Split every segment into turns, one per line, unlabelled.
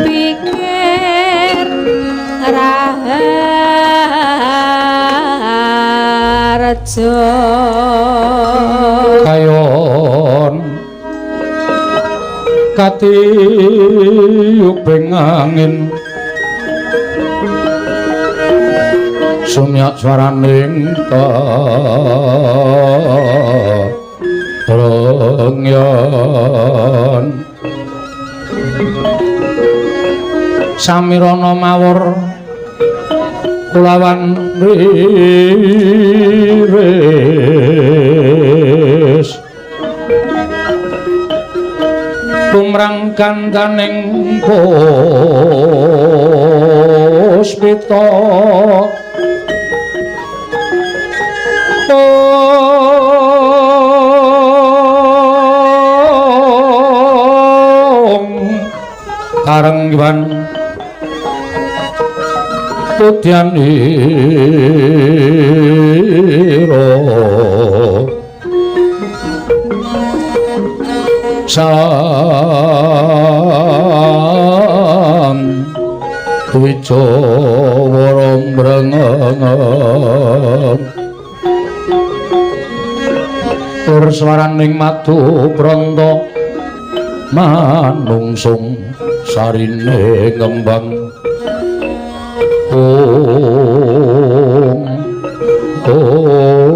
Pikir raharjo
kayon katiyuping angin sumyak swaraning trengyan samirana mawur kulawan riris tumrang kandaning puspita karengwan tudyan ira sang dwijawara mrengeng tur swaraning madu pranta manungsung sarine ngembang ong ong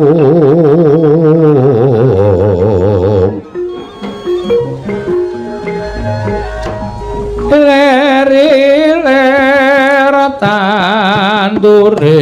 leri ler tandure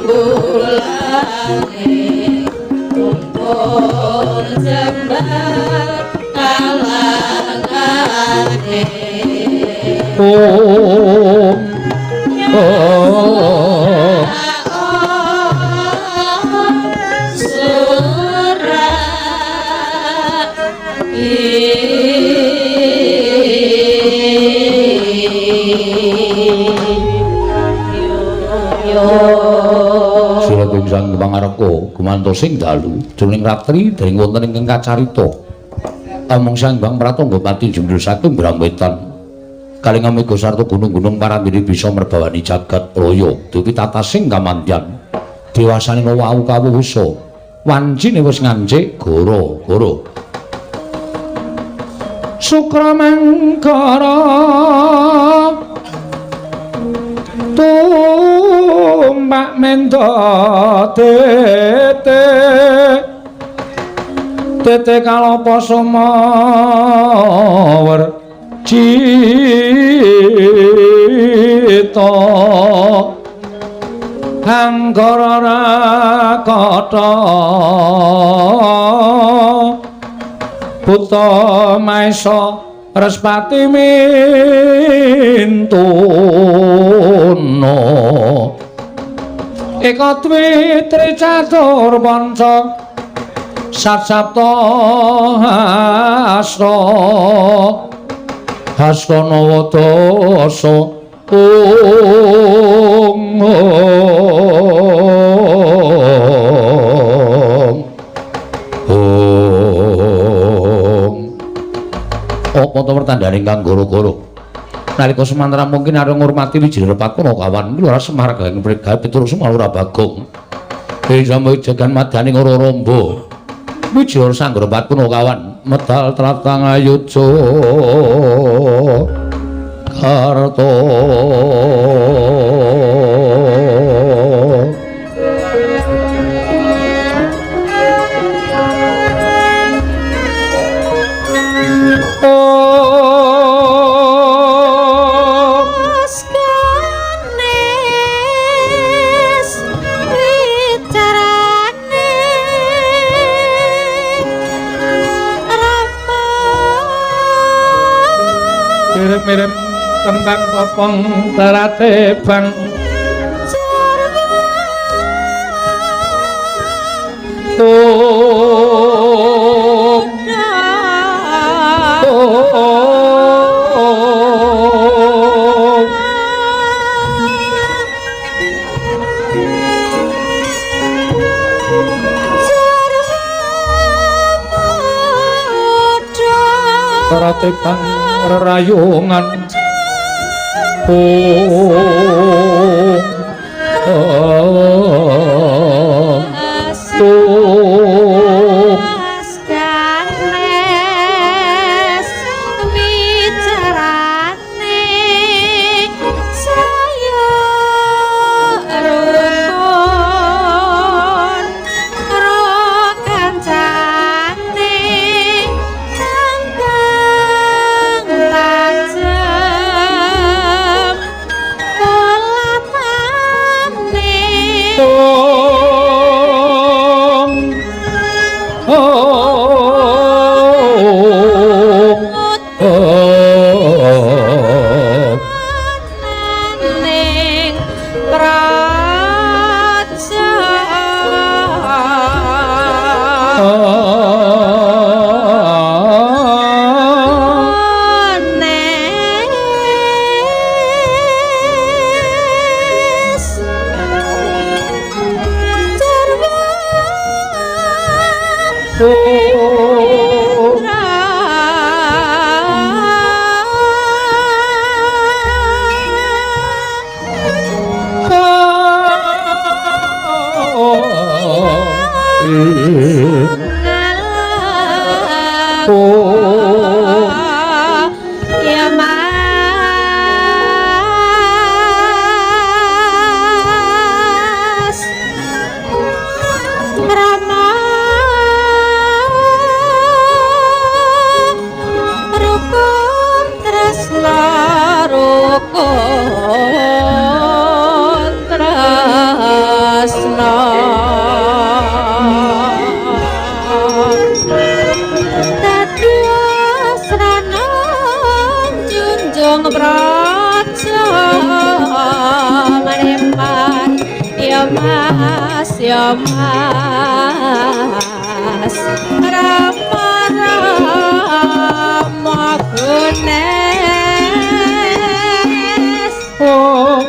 Rembulange kumpul jembar kalangane.
Om oh. Surat ing Sang Pangareka gumantos ing dalu jroning ratri dening wonten ingkang kacarita. Amung Sang Hyang Pratangga pati jumbrul saking Brangwetan. Kalinga mega sarta gunung-gunung parandene bisa merbawani jagat raya dupi tatasing kamandyan. Dewasane wau kawuwusa. Wancine wis ngancik goro-goro. Sukra mangkara tumpak mendo tete tete kalapa sumawer cita anggara rakata buta maesa Respati mintuna eka dwi tri catur panca sat sapta asta hasta nawa dasa ong apa to pertandane kang goro-goro nalika Sumantra mungkin arep ngurmati Wijaya Patmono kawan ora Semar gawe pregawe Petruk Semar ora Bagong ing sampe jagan madane ora rombo Wijaya Sanggara Patmono kawan medal tlatang ayuja karto. Mirip tentang popong terate bang tum terate bang rerayungan oh oh oh
ganes wicarane saya rukun karo kancane kangkang tajem welatane.
Oh oh oh
ning praja Nes jarwa Ya Mas Rama rukun tresna rukun tresna. tresna dados rana junjung praja manepan ya Mas ya Mas Rama Rama Gunes
Oh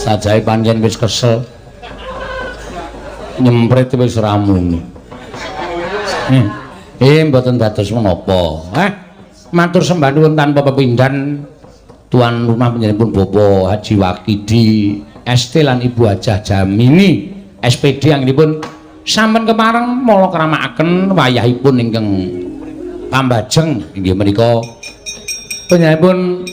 Sajae pancen wis kesel nyemprit wis ramune. Mboten dados menapa. Matur sembah nuwun tanpa pepindhan tuan rumah panjenenganipun Bapak Haji Wakidi ST lan Ibu Hajah Jamini SPD anggenipun sampun kepareng mala kramakaken wayahipun ingkang pambajeng inggih menika panjenenganipun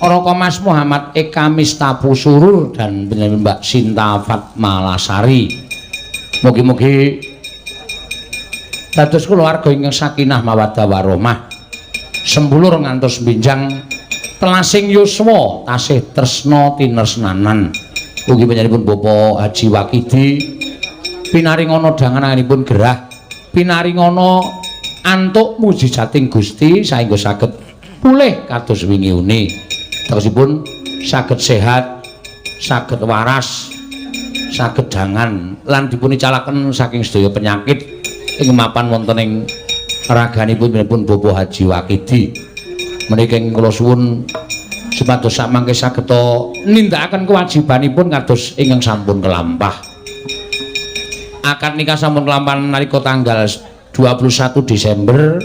Raka Mas Muhammad Eka Mistapu Surur dan panjenengan Mbak Sinta Fatmalasari. Mugi-mugi dados kulawarga ingkang sakinah mawaddah warahmah, sembulur ngantos benjang telasing yuswa tasih tresna tinesnanan. Ugi panjenenganipun Bapak Haji Wakidi pinaringana dangananipun gerah, pinaringana antuk mujizating Gusti saengga saged pulih kados wingi uni. Tegesipun saged sehat, saged waras, saged dangan lan dipunicalaken saking sedaya penyakit ing mapan wonten ing raganipun pun Bapak Haji Wakidi. Menika ing kula suwun supados samangke saged nindakaken kewajibanipun kados ingkang sampun kelampah. Akad nikah sampun kelampahan nalika tanggal 21 Desember.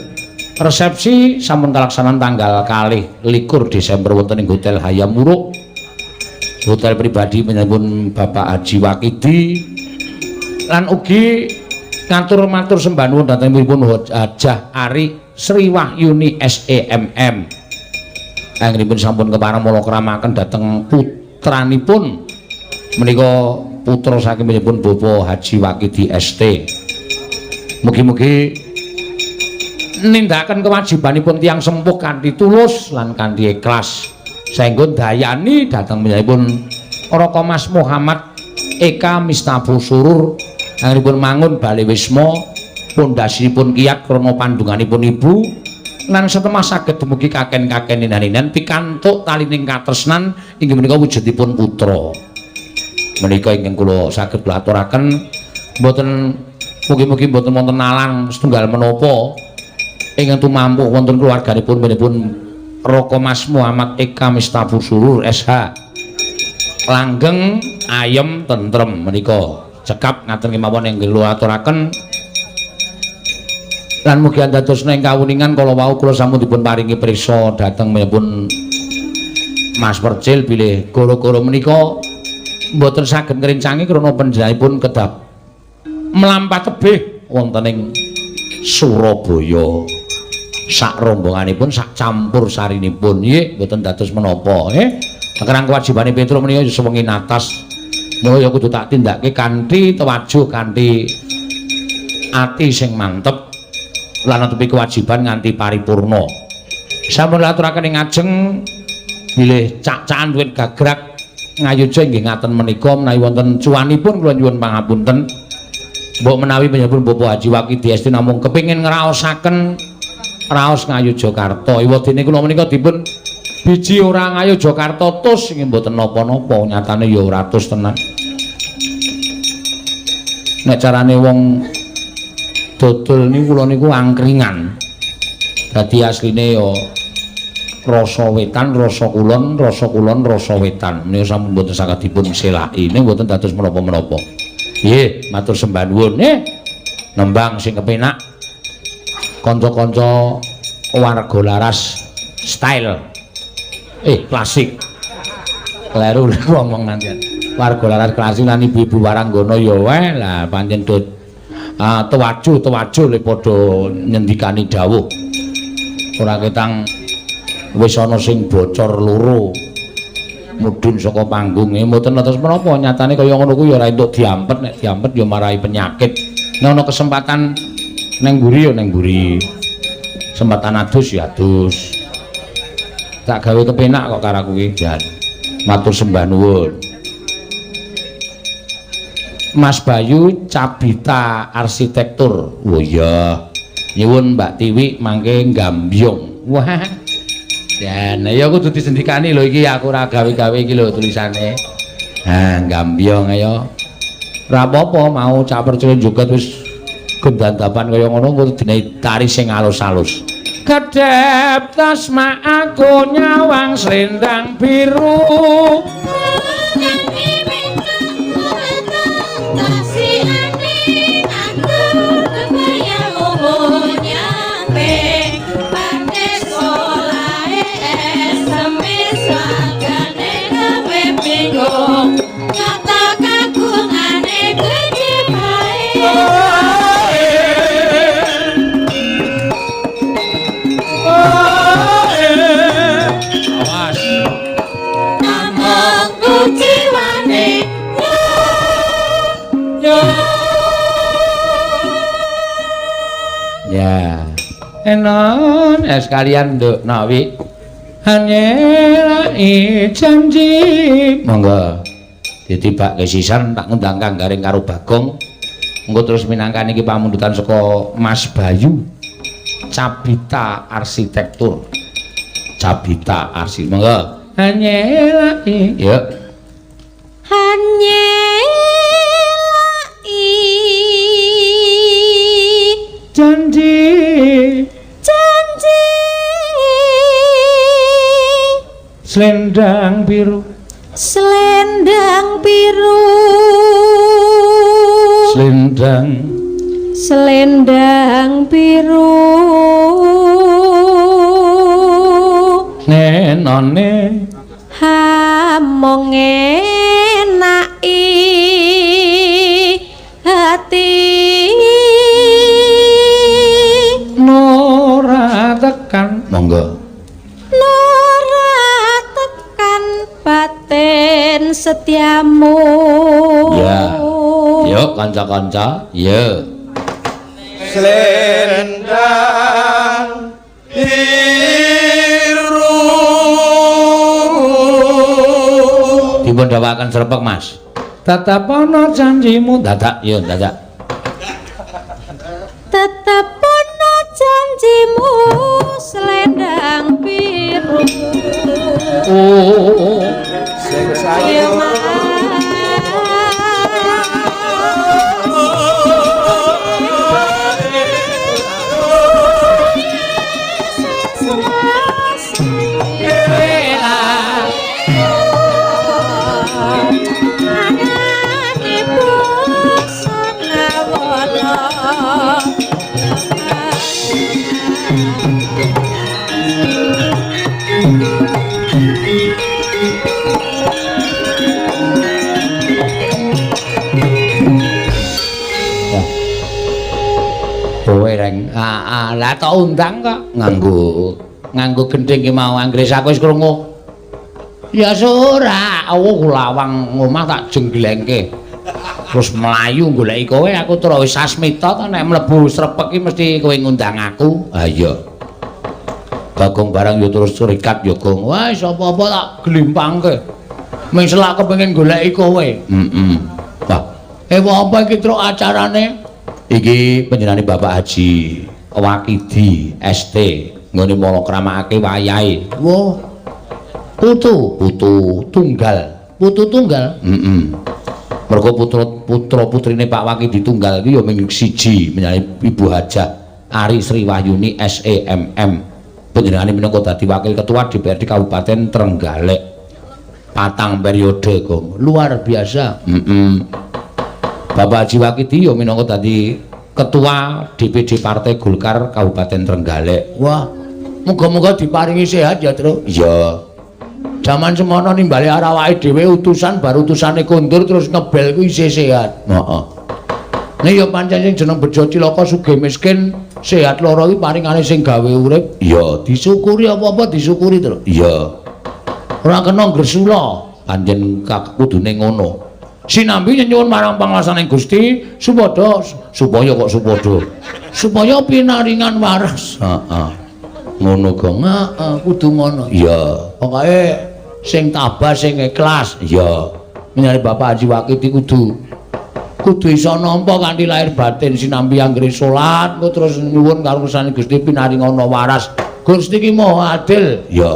Resepsi sampun kalaksanan tanggal 22 Desember wonten ing Hotel Hayam Wuruk, hotel pribadi panjenenganipun Bapak Haji Wakidi lan ugi ngatur matur sembah nuwun dhatengipun Hajah Ari Sri Wahyuni SEMM. Anggenipun sampun kepareng mala kramaken dhateng putranipun menika putra saking panjenenganipun Bapak Haji Wakidi ST. Mugi-mugi nindakaken kewajibanipun tiyang sepuh kanthi tulus lan kanthi ikhlas saengga ndayani dhateng panjenenganipun Raka Mas Muhammad Eka Mistafu Surur anggenipun mangun bale wisma pondhasinipun kiyat krana pandunganipun ibu lan setemah saged dumugi kaken-kaken ninan-ninan pikantuk talining katresnan inggih menika wujudipun putra. Menika ingkang kula saged kula aturaken, mboten mugi-mugi mboten wonten alang setunggal menapa ingkang tumampuh wonten keluarganipun menipun Raka Mas Muhammad Eka Miftahul Surur SH. Langgeng ayem tentrem menika cekap ngaten kemawon ingkang kula aturaken. Lan mugi andadosna ing kawuningan kala wau kula sampun dipun paringi prisa dhateng menipun Mas Percil bilih goro-goro menika mboten saged ngrencangi krana panjenenganipun kedap mlampah tebih wonten ing Surabaya. Sak rombonganipun sak campur sarinipun nggih mboten dados menapa nggih. Sekarang kewajibane Petro menika ya sewengi natas. Mula ya kudu tak tindake kanthi tewajuh, kanthi ati sing mantep lan netepi kewajiban nganti paripurna. Sampun aturaken ing ngajeng bilih cak-cakan duwit gagrak ngayuja inggih ngaten menika menawi wonten cuwanipun kula nyuwun pangapunten. Mbok menawi panjenengan Bapak Haji Wakidi ST namung kepingin ngraosaken raos Ngayogyakarta. Iwadene kula menika dipun biji ora Ngayogyakarta tus nggih mboten napa-napa, nyatane ya ora tus tenan. Nek carane wong dodol niku kula niku angkringan. Dadi asline ya rasa wetan, rasa kulon, rasa kulon, rasa wetan. Menika sampun mboten saged dipun selaki. Ning mboten dados menapa-menapa. Nggih, matur sembah nuwun. Nembang sing kepenak. Kanca-kanca warga laras style. Klasik. Kleru ngomong nanti. Warga laras klasik lan ibu-ibu waranggana ya wae lah pancen do tewajuh-tewajuh le padha nyendikani dawuh. Ora ketang wis ana sing bocor loro mudhun saka panggung. Mboten atos menapa, nyatane kaya ngono kuwi ya ora entuk diampet, nek diampet ya marai penyakit. Nek ana kesempatan neng mburi ya neng mburi. Kesempatan adus ya adus. Tak gawe kepenak kok karo aku iki, Jan. Matur sembah nuwun. Mas Bayu Cabita Arsitektur. Oh iya. Nyuwun Mbak Tiwi mangke nggambyong. Wah. Dan ya kudu disendikani lho iki, aku ora gawe-gawe iki lho tulisane. Ha, nggambyong ayo. Ora apa-apa mau Cak Percil joget wis gendandapan kaya ngono kudu dinehi tari sing alus-alus. Kedhep tasma aku nyawang slendang biru. Ya. Enon ya sekalian nduk nawi. Hanyelai janji. Monggo. Ditibake sisan tak ngundang Kang Gareng karo Bagong. Engko terus minangkani iki pamundutan saka Mas Bayu Cabita Arsitektur. Cabita Arsitektur. Monggo. Hanyelai. Yuk.
Hanyelai
janji
janji
selendang biru,
selendang biru,
selendang,
selendang biru,
nenone
hamong enaki hati
nora tekan. Monggo.
Nora tekan batin setiamu.
Ya. Yuk kanca-kanca, ya.
Selendang biru.
Dipun dawaken srepek, Mas. Tetep ana janjimu. Dadak, yo dadak.
Tetep ana janjimu selendang biru.
Oh,
sing sayo.
Mas.
gendeng. Heeh, lah tok undang kok nganggo nganggo gendeng ki mau anggere aku wis krungu. Ya ora, oh lawang omah tak jengglengke. Terus mlayu goleki kowe, aku terus wis sasmita to nek mlebu srepek ki mesti kowe ngundang aku. Ha iya. Bagong barang ya terus rikat ya, Gong. Wah, wis apa-apa tak glimpangke. Ming selak kepengin goleki kowe. Heeh. Wah, apa iki truk acarane? Iki panjenengane Bapak Haji Wakidi ST nggone malakramake wayahe. Wah. Putu, putu tunggal. Putu tunggal? Heeh. Mergo putra putrine Pak Wakidi tunggal iki ya mung siji, menyang Ibu Hajah Ari Sri Wahyuni SEMM. Panjenengane minangka dadi wakil ketua DPRD Kabupaten Trenggalek. 4 periode, Gong. Luar biasa. Heeh. Bapak Haji Wakidi ya minangka dadi ketua DPD Partai Golkar Kabupaten Trenggalek. Wah, muga-muga diparingi sehat ya, Tru. Iya. Jaman semono nimbali awake dhewe utusan baru utusane kondur terus ngebel kuwi isih sehat. Heeh. Nek ya pancen sing jeneng bejo cilaka sugih miskin sehat lara iki paringane sing gawe urip. Iya, disyukuri apa-apa disyukuri, Tru. Iya. Ora kena gresula, pancen kudune ngono. Sinambi nyuwun marang panguwasaning Gusti supada supaya kok supada supaya pinaringan waras. Heeh. Ngono, Gong. Heeh, kudu ngono. Iya. Pokoke sing tabah sing ikhlas. Iya. Menyang Bapak Haji Wakidi kudu kudu iso nampa kanthi lahir batin sinambi anggere salat engko terus nyuwun karo kersane Gusti pinaringana waras. Gusti ki Maha Adil. Iya.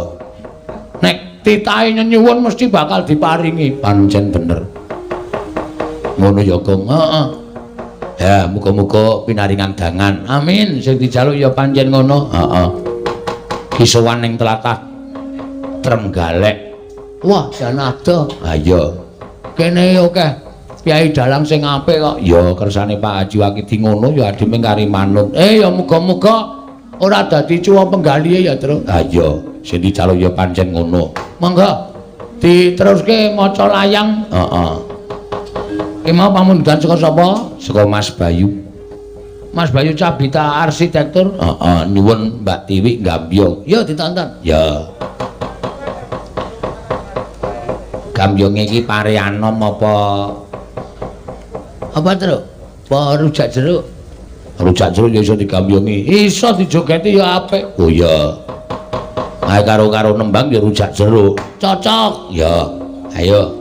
Nek titahe nyuwun mesti bakal diparingi. Pancen bener. Ngono ya, Gong. Heeh. Ya, muga-muga pinaringan dangan. Amin. Sing dijaluk ya pancen ngono. Heeh. Kisowan ning tlatah Trenggalek. Wah, jan adoh. Ha iya. Kene akeh piyai dalang sing apik kok. Ya kersane Pak Haji Wakidi ngono ya adime kari manut. Ya muga-muga ora dadi cuwa penggalihe ya, Tru. Ha iya, sing dijaluk ya pancen ngono. Monggo diteruske maca layang. Heeh. Ki mau pamundutan saka sapa? Saka Mas Bayu. Mas Bayu Cabita Arsitektur. Heeh, nyuwun Mbak Tiwi Gambyong. Ya ditonton. Ya. Gambyonge iki pare anom apa apa, Tru? Apa rujak jeruk? Rujak jeruk ya iso digambyongi. Iso dijogeti ya apik. Oh iya. Ae karo-karo nembang ya rujak jeruk. Cocok. Ya. Ayo.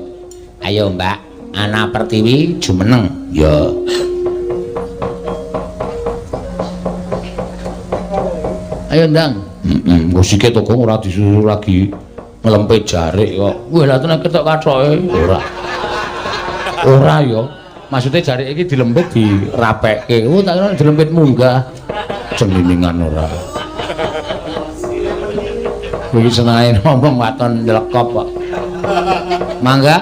Ayo, Mbak. Ana Pertiwi jumeneng. Ya. Ayo ndang. Heeh, engko sike to Gong ora disusul lagi nglempe jarik kok. Wah, lha tenan ketok kathoke. Ora. Ora ya. Maksude jarik iki dilempit dirapekke. Oh, tak kira dilempit munggah. Cenglingan ora. Iki senenge ngomong waton nylekop kok. Mangga.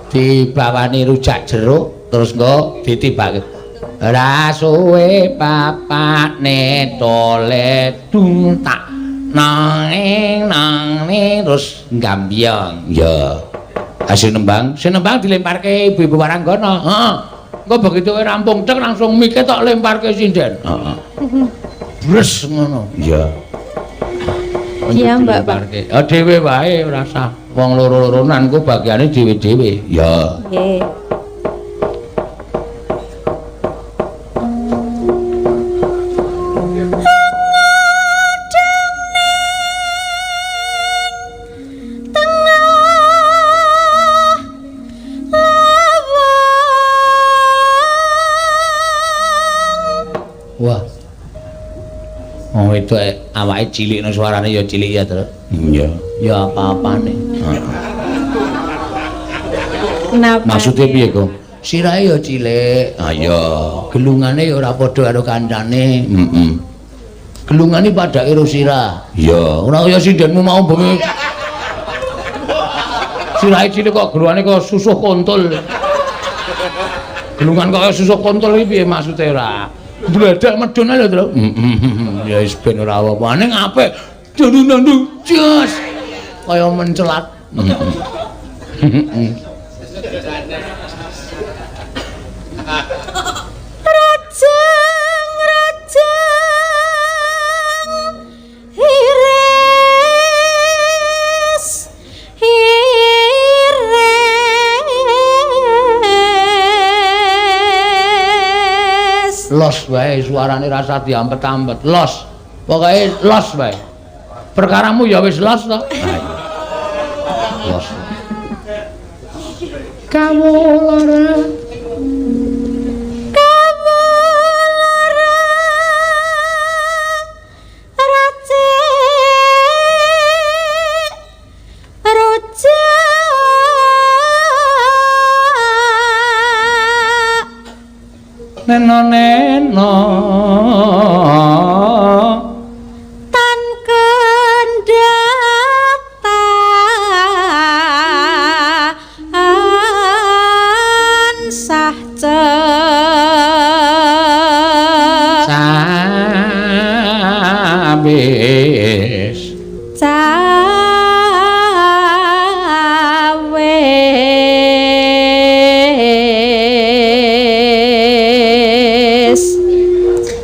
Dibawani rujak jeruk terus engko ditibake. Ora suwe papane tole dung tak nang nang terus gambyong. Ya. Hasil nembang, sing nembang dilemparke ibu-ibu waranggana. Heeh. Engko begitu kowe rampung tek langsung mike tok lemparke sinden. Heeh. Bres ngono. Iya.
Iya, Mbak, Pak.
Ya dhewe wae ora usah wong loro-loronan ku bagiane dhewe-dhewe. Ya.
Nggih.
Wah. Wong wedok awake cilik no suarane ya cilik ya, Tru. Iya. Ya apa-apane.
Kenapa?
Maksude piye, Gong? Sirahe ya cilik. Ha iya. Gelungane ya ora padha karo kancane. Heeh. Gelungane padake karo sirah. Iya, ora kaya sindenmu mau bengi. Sirahe cilik kok gelungane kok susuh kontol. Gelungan kok susuh kontol iki piye maksude ora? Bledek medun lho, Tru. Heeh. Ya wis ben ora apa-apa. Ning apik. Dandu-dandu jos. Kaya mencelat. Heeh.
Raja
Los wae suarane rasa diampet-ampet. Los. Pokoke los wae. Perkaramu ya wis los to. Los. Kawula neno neno
tan kendata sah
cabis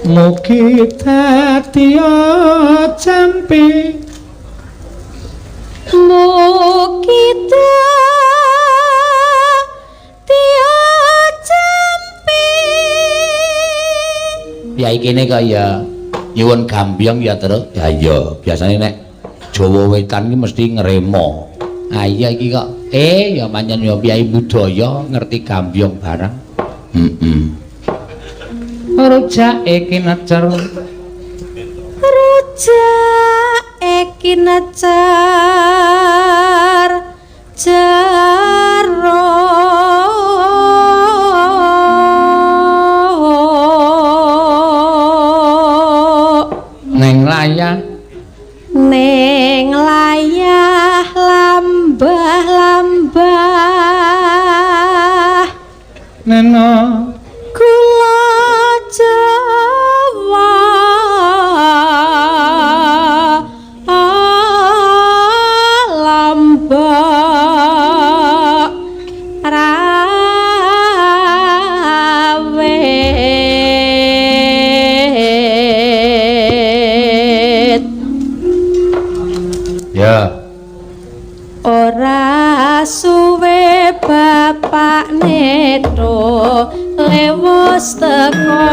mugi dadi jampi,
mugi dadi jampi.
Piye kene kaya nyuwun gambyong ya, Truk? Ya iya, biasane nek Jawa Wetan iki mesti ngremo. Ah iya iki kok ya pancen ya piyai budaya ngerti gambyong barang. Heeh. Rujake kinecer,
rujake kinecer jero
ning layah,
ning layah lambah lambah
neno
kula Jawa lambak rawit.
Ya
ora suwe bapak neto lewos teko.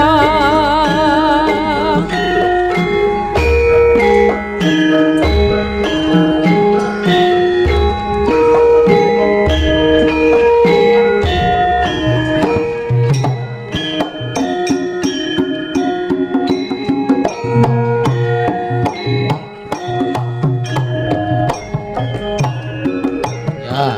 Ya.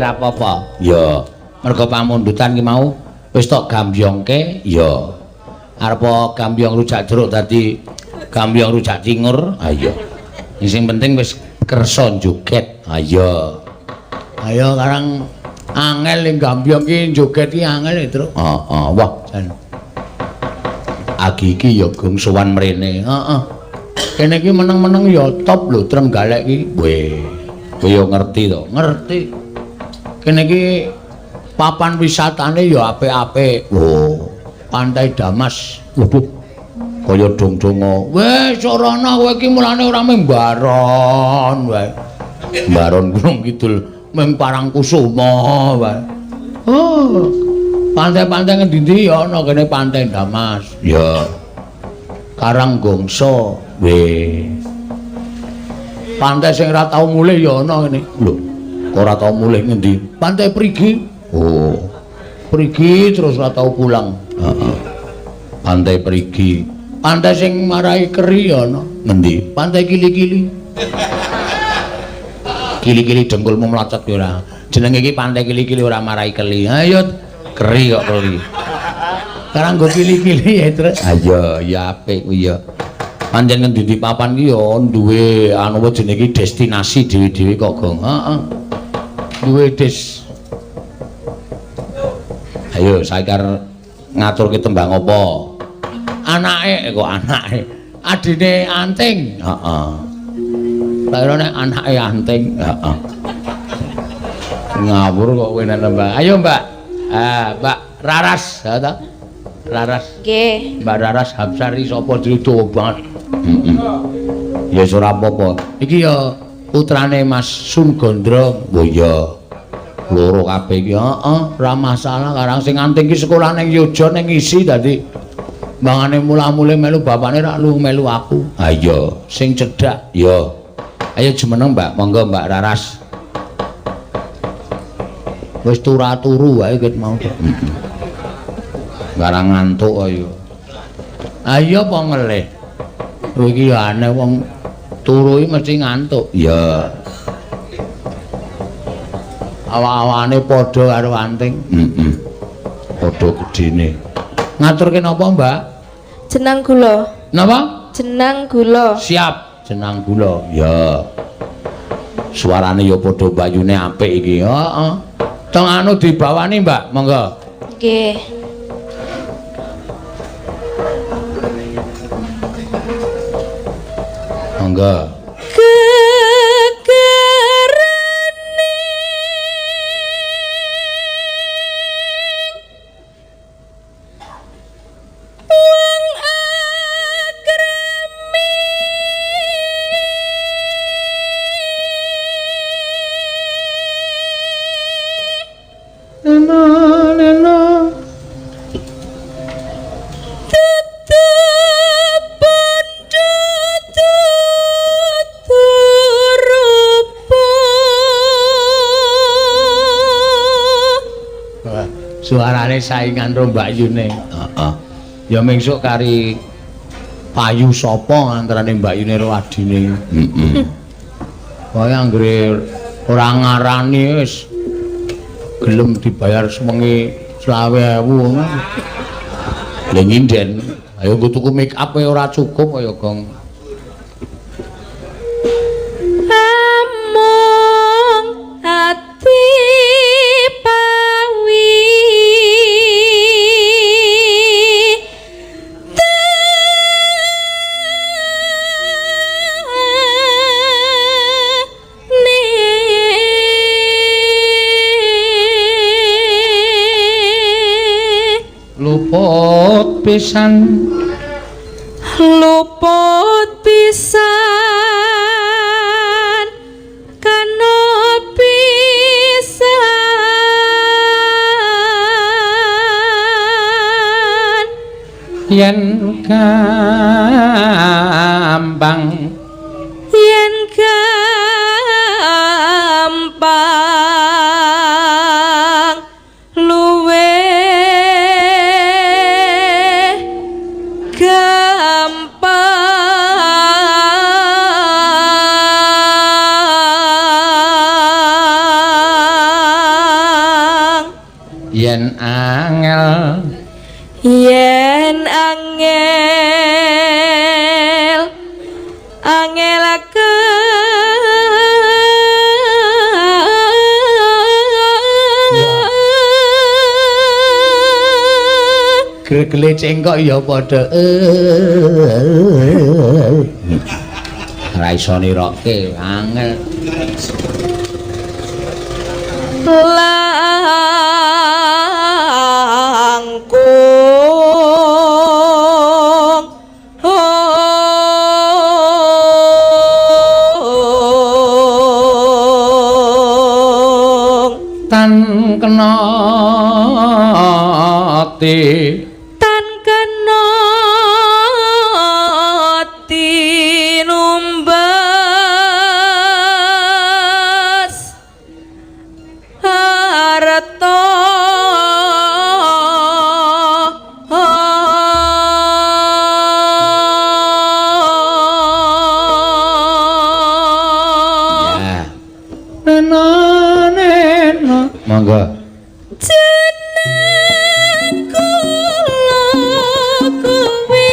Ora apa-apa. Ya, mergo pamundutan ki mau wis tok gambyongke, ya. Arepa gambyong rujak jeruk dadi gambyong rujak cingur. Ha iya. Sing penting wis kersa joget. Ha iya. Ayo karang angel ning gambyong ki joget ki angel e, Truk. Heeh, wah jan. Agi iki ya gong sowan mrene. Heeh. Kene iki meneng-meneng ya top lho Trenggalek iki. Weh, kowe ya ngerti to? Ngerti. Kene iki papan wisatane ya apik-apik. Oh, Pantai Damas. Waduh. Kaya dong-donga. Wis ora ana kowe iki mulane ora mbaron wae. Mbaron Gunung Kidul mung Parangkusuma wae. Oh. Pantai-pantai ngendi-endi ya ana kene Pantai Damas. Ya. Karanggongso. Weh. Pantai sing ora tau mulih ya ana kene. Lho, kok ora tau mulih ngendi? Pantai Prigi. Oh. Prigi terus ora tau pulang. Heeh. Pantai Prigi. Pantai sing marai keri ya ana. Ngendi? Pantai Kili-kili. Kili-kili dengkulmu mlocot ya ora. Jenenge iki Pantai Kili-kili ora marai keli. Ayo keri kok keli. Karang nggo kili-kili ya terus. Ha iya, ya apik kuwi ya. Pancen ngendi-endi papan ki ya duwe anu apa jenenge iki destinasi dhewe-dhewe kok, Gong. Heeh. Duwe des. Ayo saiki arep ngaturke tembang apa? Anake kok anake. Adine Anting. Heeh. Tak kira nek anake Anting. Heeh. Ngawur kok kowe nek nembang. Ayo, Mbak. Ah, Mbak Raras, ya ta? Raras.
Nggih.
Mbak Raras Hapsari sapa jenenge dawa banget. Heeh. Ya wis ora apa-apa. Iki ya putrane Mas Sun Gondrong. Oh iya. Loro kabeh iki. Heeh, ora masalah karang sing Anting iki sekolah ning Yogya ning isi dadi mangane mula-mule melu bapakne rak lu melu aku. Ha iya, sing cedhak. Ya. Ayo jumeneng, Mbak. Monggo Mbak Raras. Wis turu wae ket mau. Barang ngantuk ayo. Ayo apa ngelih? Kowe iki ya aneh wong turu iki mesti ngantuk. Ya. Awak-awakane padha karo Anting. Heeh. Padha gedene. Ngaturke napa, Mbak?
Jenang gula.
Napa?
Jenang gula.
Siap, jenang gula. Ya. Suarane ya padha bayune apik iki. Heeh. Tong anu dibawani, Mbak. Monggo.
Nggih.
Monggo.
Gegerane wong akrami
Lena lena
tetep padha turupa.
Wah, suarane saingan karo Mbak Yune. Heeh. Ya mengsuk kari payu sapa antarane Mbak Yune karo adine. Heeh. Wae anggere ora ngarani wis gelem dibayar sewengi 20.000 ngono. Lha nyinden, ayo nggo tuku make up ora cukup kaya Gong.
Amung ati pawi
Luput pisan,
luput pisan kano pisan
yen gampang,
yen gampang luwe gampang.
Yen angel,
yen angel angel
gregele cengkok ya padha ora iso niroke angel.
Langkung
tan kena ti,
tan kena tinumbas harta
ya. Neno neno monggo.
Jeneng kula kuwi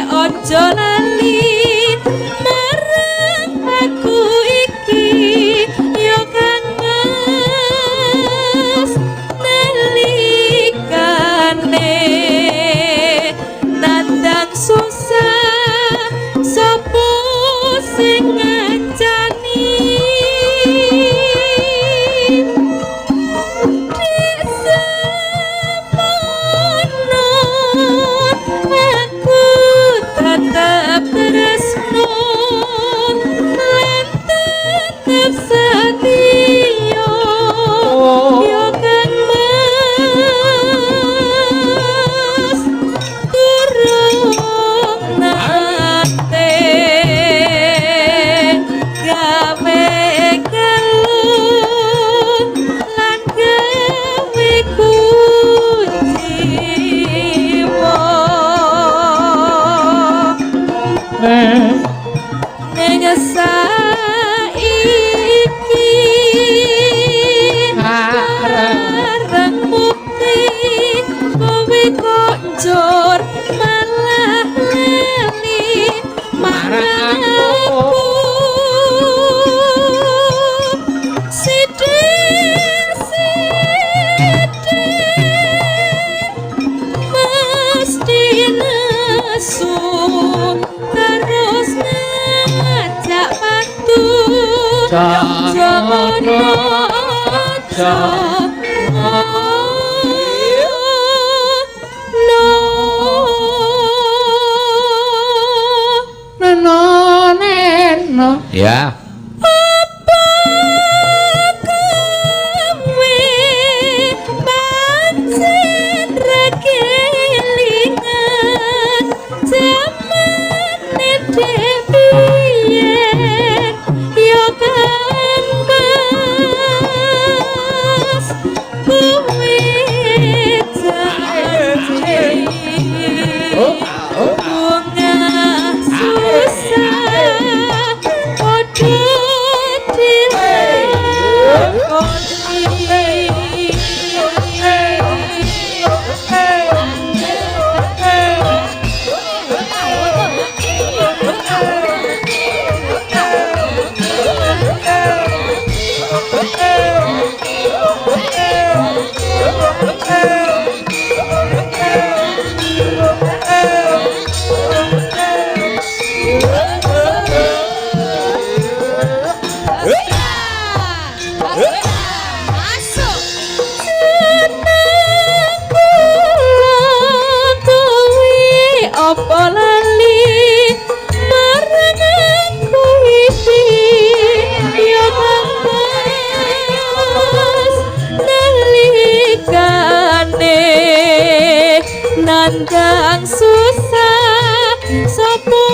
aja lali marang aku iki ya Kang Mas, nalikane nandang susah sapa sing ngancani. Aku tetep tresno lan tetep setia ya Kang Mas, durung nate gawe keluh lan gawe kuciwa. Ning saiki bareng bukti kowe kok njur malah lali marang aku. Sithik sithik mesti nesu terus ngajak patu. Aja ngono, aja ngono.
Neno neno ya.
Apa kowe pancen ra kelingan jamane biyen ya Kang Mas, kowe janji bunga susah padha dilakoni. Jeneng kula kuwi apa lali marang aku iki ya Kang Mas, nalikane nandang susah sapa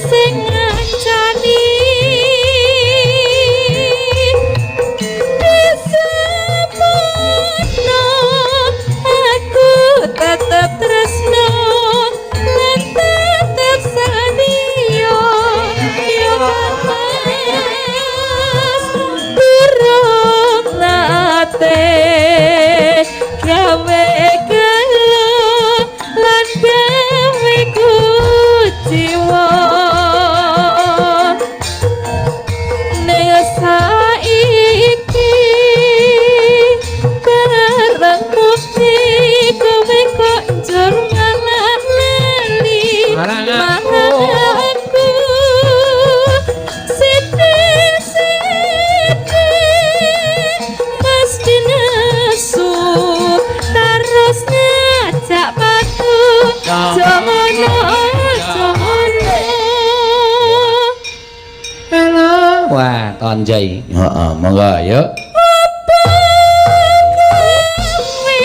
sing ngancani. Disemono aku tetep tresno lan tetep setia ya Kang Mas, durung nate gawe
Marang aku.
Aku sithik-sithik mesti nesu terus ngajak patu. Jangan, jangan.
Wah, tonjai. Heeh, monggo ayo.
Kowe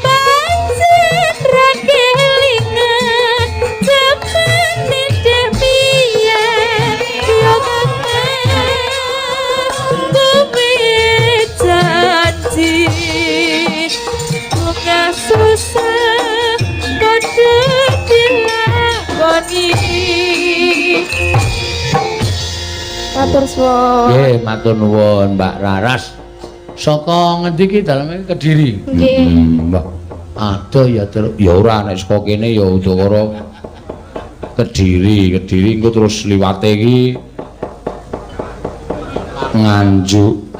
pancen ra kelingan jamane dek biyen yo Mas, kowe janji bunga susah kudu dilakoni. Matur suwun.
Nggih, matur nuwun Mbak Raras. Saka ngendi iki daleme? Kediri?
Nggih.
Mbah. Adoh ya, Truk. Ya ora, nek saka kene ya Udakara Kediri, Kediri engko terus liwate iki Nganjuk.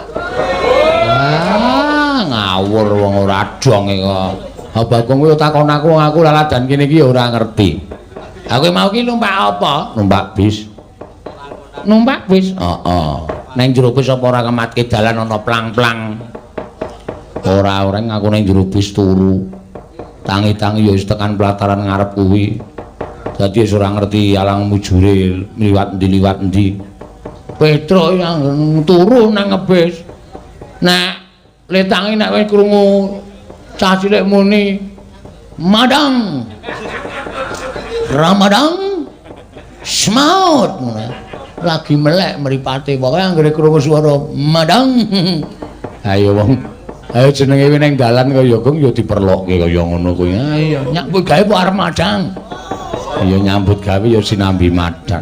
Ah, ngawur wong ora dong iki kok. Ha Bagong kuwi takon aku, aku laladan kene iki ya ora ngerti. Aku mau ki numpak apa? Numpak bis. Numpak bis? Heeh. Neng jero bis apa ora kematke dalan ana plang-plang? Ora, ora, aku neng jero bis turu. Tangi-tangi ya wis tekan pelataran ngarep kuwi. Dadi wis ora ngerti alang mujure liwat endi liwat endi. Petruk yang turu nang ngebis. Nek letangi nek wis krungu cah cilik muni madang. Ramadang semaut ngono. Lagi melek mripate, pokoke anggere krungu swara madang. Ayo wong, ayo jenenge kuwi ning dalan kaya gong ya diperlokke kaya ngono kuwi. Ayo nyambut gawe apa arep madang? Ya nyambut gawe ya sinambi madang.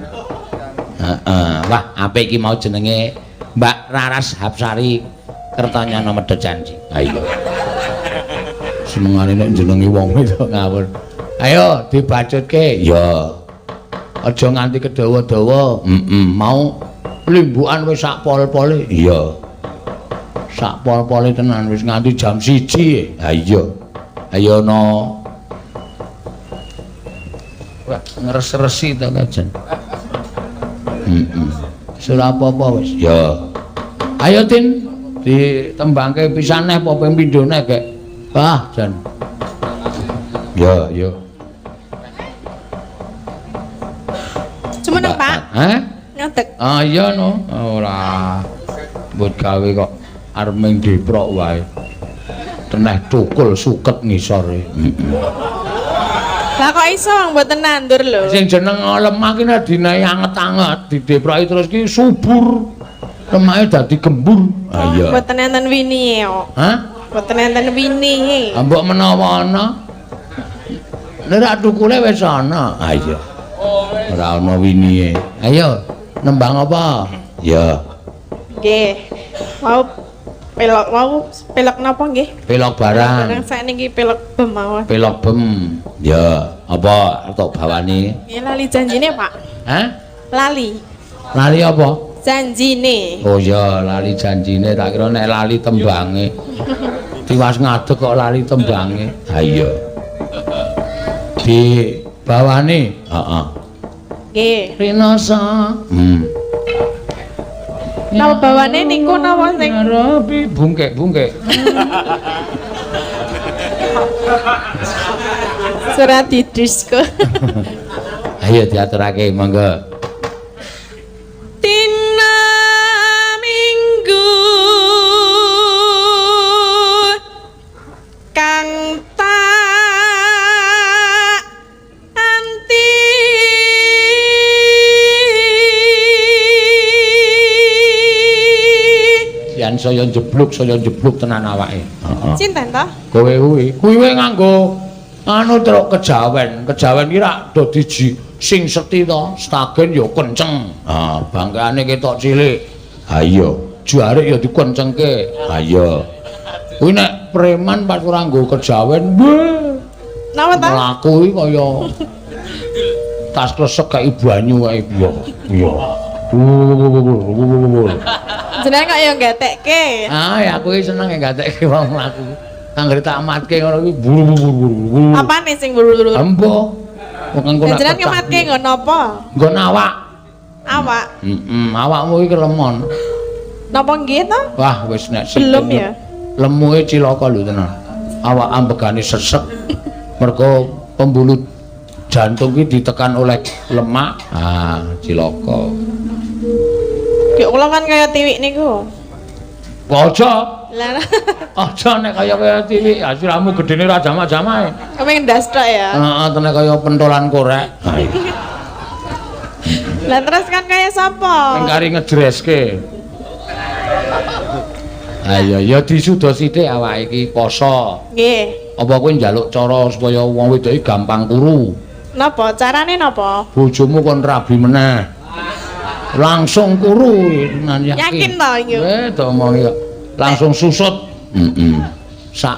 Heeh. Wah, apik iki mau jenenge Mbak Raras Hapsari Kertanyana Medhot Janji. Ayo. Senengane nek jenenge wong itu ngawur. Ayo dibacutke. Ya. Aja nganti kedawa-dawa. Heeh, mau limbukan wis sak pol-pole. Iya. Sak pol-pole tenan wis nganti jam 1. Ha iya. Ayo no. Wah, ngres-resi to kajen. Heeh. Wis ora apa-apa wis. Ya. Ayo Tin, ditembangke pisan neh apa ping pindho neh, Gek. Wah, jan. Ya, ya.
Jumeneng, Pak.
Hah?
Ngadeg.
Ah iya no, ora. Mbut gawe kok arep ming deprok wae. Teneh tukul suket ngisore. Heeh.
Lah kok iso wong mboten nandur lho.
Sing jeneng lemah ki nek dinae anget-anget, dideproki terus ki subur. Lemahe dadi gembur. Ah iya.
Mboten enten winihe kok.
Hah?
Mboten enten winihe.
Ah mbok menawa ana. Nek ra tukule wis ana. Ah iya. Ora ana winihe. Ayo, nembang apa? Ya.
Nggih. Mau pelok, mau pelok napa nggih?
Pelok barang.
Barang sakniki pelok bem mawon.
Pelok bem. Ya, apa tok bawane?
Nggih lali janjine, Pak.
Hah?
Lali.
Lali apa?
Janjine.
Oh iya, lali janjine, tak kira nek lali tembange. Tiwas ngadeg kok lali tembange. Ha iya. Di bawane? Heeh.
Nggih.
Rinasa.
Napa bawane niku napa sing
Rabi bungkek-bungkek.
Surat didisko.
Ayo diaturake monggo.
Dina Minggu kang tak anti
Yen saya jebluk tenan awake. Heeh.
Cinten to?
Kowe kuwi, kuwi wae nganggo anu truk kejawen. Kejawen ki rak do diji sing seti to, stagen ya kenceng. Ha, bangkane ketok cilik. Ha iya, jarik ya dikencengke. Ha iya. Kuwi nek preman pas ora nggo kejawen, weh.
Napa ta?
Mlaku iki kaya tas klesek kayak banyu kae. Iya. Iya.
Jenengan kok ya gatekke.
Ah, ya aku iki seneng gatekke wong mlaku. Anggere tak matke ngono kuwi buru-buru.
Apane sing buru-buru?
Embo. Wong engko nak
Jenengan ngematke nggon napa?
Nggon awak.
Awak.
Heeh, awakmu iki kelemon.
Napa nggih to?
Wah, wis nek
belum ya.
Lemuke cilaka lho tenan. Awak ambegane sesek. Mergo pembuluh jantung ki ditekan oleh lemak. Ah, cilaka.
Ki kula kan kaya tiwik niku.
Aja.
Lah.
Aja nek kaya kaya tiwik, siramu gedene ora jamak-jamake.
Kepengin ndas tok ya.
Heeh, tenek kaya pentolan korek.
Lah terus kan kaya sapa?
Meng kari ngejreske. Ayo ya disuda sithik awake iki poso.
Nggih.
Apa kowe njaluk cara supaya wong wedok iki gampang kuru?
Napa? Carane napa?
Bojomu kon rabi meneh. Langsung kuru tenan yakin.
Yakin to iki?
To omongi kok. Langsung susut. Heeh. Sak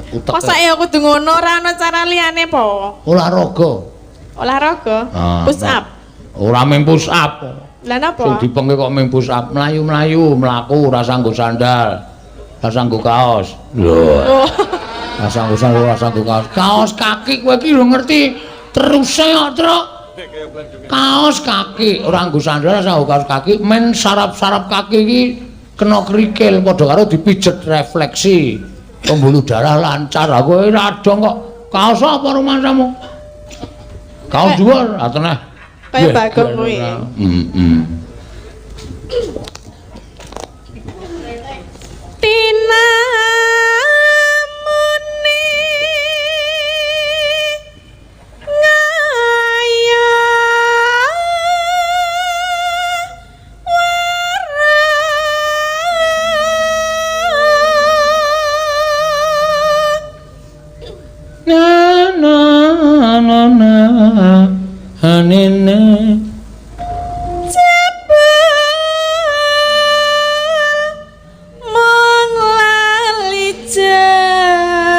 utek.
Mosok ya kudu ngono ora ana cara liyane po?
Olahraga.
Olahraga? Push up.
Ora mung push up.
Lah napa?
Sing dipengke kok mung push up, mlayu-mlayu, mlaku ora sanggo sandal. Ora sanggo kaos. Lho. Ora sanggo sandal, ora sanggo kaos. Kaos kaki kowe iki lho ngerti teruse kok, Truk. Kaos kaki, ora nggo sandal, ora sanggo kaos kaki, men sarap-sarap kaki iki kena kerikil padha karo dipijet refleksi. Pembuluh darah lancar. Aku ora dong kok. Kaos apa rumangsamu? Kaos dhuwur, ah teneh.
Kaya Bagong kuwi.
Heeh.
Tinamune ngaya wara
na na na na hanene
jebul mung lali janjine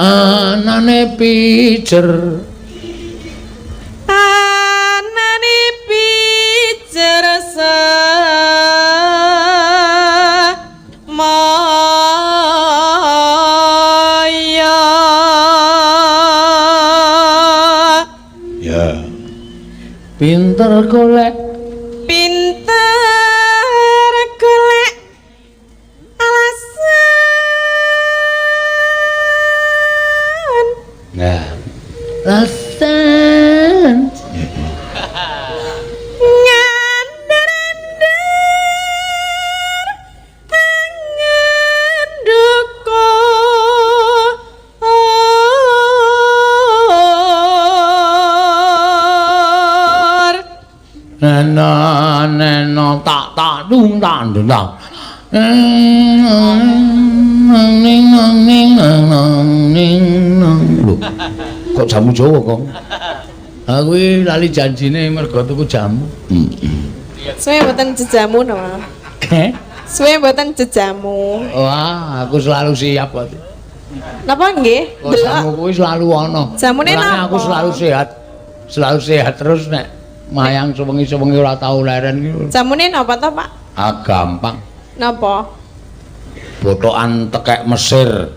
anane pijer
anane pijer semaya.
Ya pinter golek,
pinter golek alasan.
Nah, alasan
ngandar-andar tangan dukur.
Nena nena tak tak dung tak dung tak. Ning ning ning ning. Lho, kok jamu Jawa kok? Aku iki lali janjine mergo tuku jamu.
Suwe mboten jejamu napa?
Heh?
Suwe mboten jejamu.
Wah, aku selalu siap kok.
Napa nggih?
Kok jamu kuwi selalu ana.
Jamune
Mulane
napa?
Aku selalu sehat. Selalu sehat terus nek mayang sewengi-sewengi ora tau leren iki.
Jamune napa to, Pak?
Ah, gampang.
Napa?
Botokan tekek Mesir.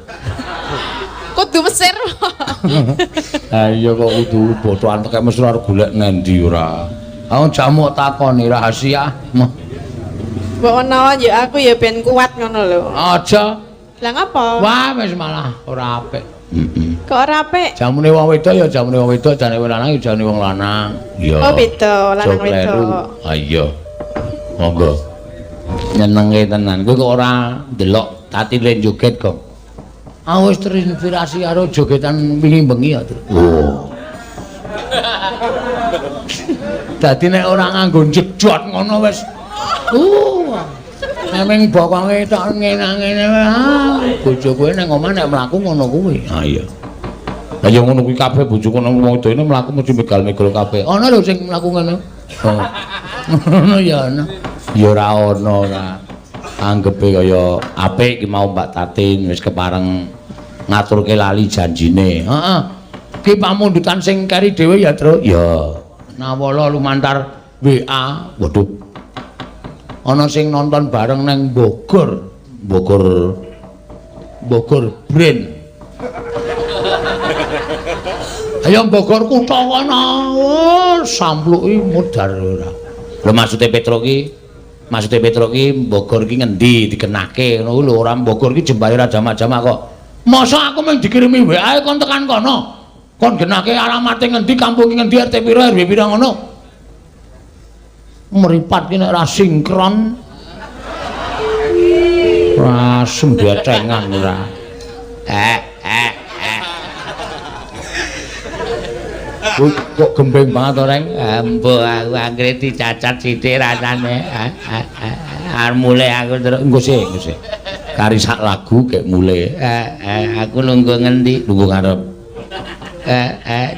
Kudu Mesir.
Ha iya kok kudu botokan tekek Mesir arep golek ngendi ora. Aku jamu takoni rahasia.
Mbok menawa ya aku ya ben kuat ngono lho.
Aja.
Lah ngapa?
Wah, wis malah ora apik. Heeh.
Kok ora apik?
Jamune wong wedok ya jamune wong wedok, jane wong lanang ya jane wong lanang. Iya.
Oh beda, lanang wedok.
Ha iya. Monggo. Nyenengke tenan. Kowe kok ora ndelok Tatine joget kok. Aku wis terinspirasi karo jogetan wingi bengi ya, Tru. Oh. Dadi nek ora nganggo jedot ngono wis. Nemeng bokonge tok ngene-ngene. Bojo kowe nang omah nek mlaku ngono kuwi. Ha iya. Lah ya ngono kuwi kabeh bojoku nang wong wedok ini mlaku mesti megal-megal kabeh. Ana lho sing mlaku ngono. Oh. Ngono ya ana. Ya ora ana ora. Anggepe kaya apik iki mau Mbak Tatin wis kepareng ngaturke lali janjine. Heeh. Ki pamundutan sing keri dhewe ya, Truk. Ya. Nawala lumantar WA. Waduh. Ana sing nonton bareng nang Bogor. Bogor. Bogor Brand. Ayo Bogor kutha kono. Oh, sampluki modar ora. Lho maksude Petruk ki, maksude Petruk ki Bogor ki ngendi dikenake ngono lho, ora Bogor ki jembare ra jamak-jamak kok. Masa aku mung dikirimi WA kon tekan kono. Kon genake alamate ngendi, kampung ngendi, RT pira, RW pira ngono. Mripat ki nek ora sinkron. Ora sembecengan ora. Kok gembeng banget to, Reng? Embo aku anggere dicacat sithik rasane. Arep mulih aku terus engko sik, engko sik. Kari sak lagu gek mulih. Aku nunggu ngendi? Nunggu ngarep.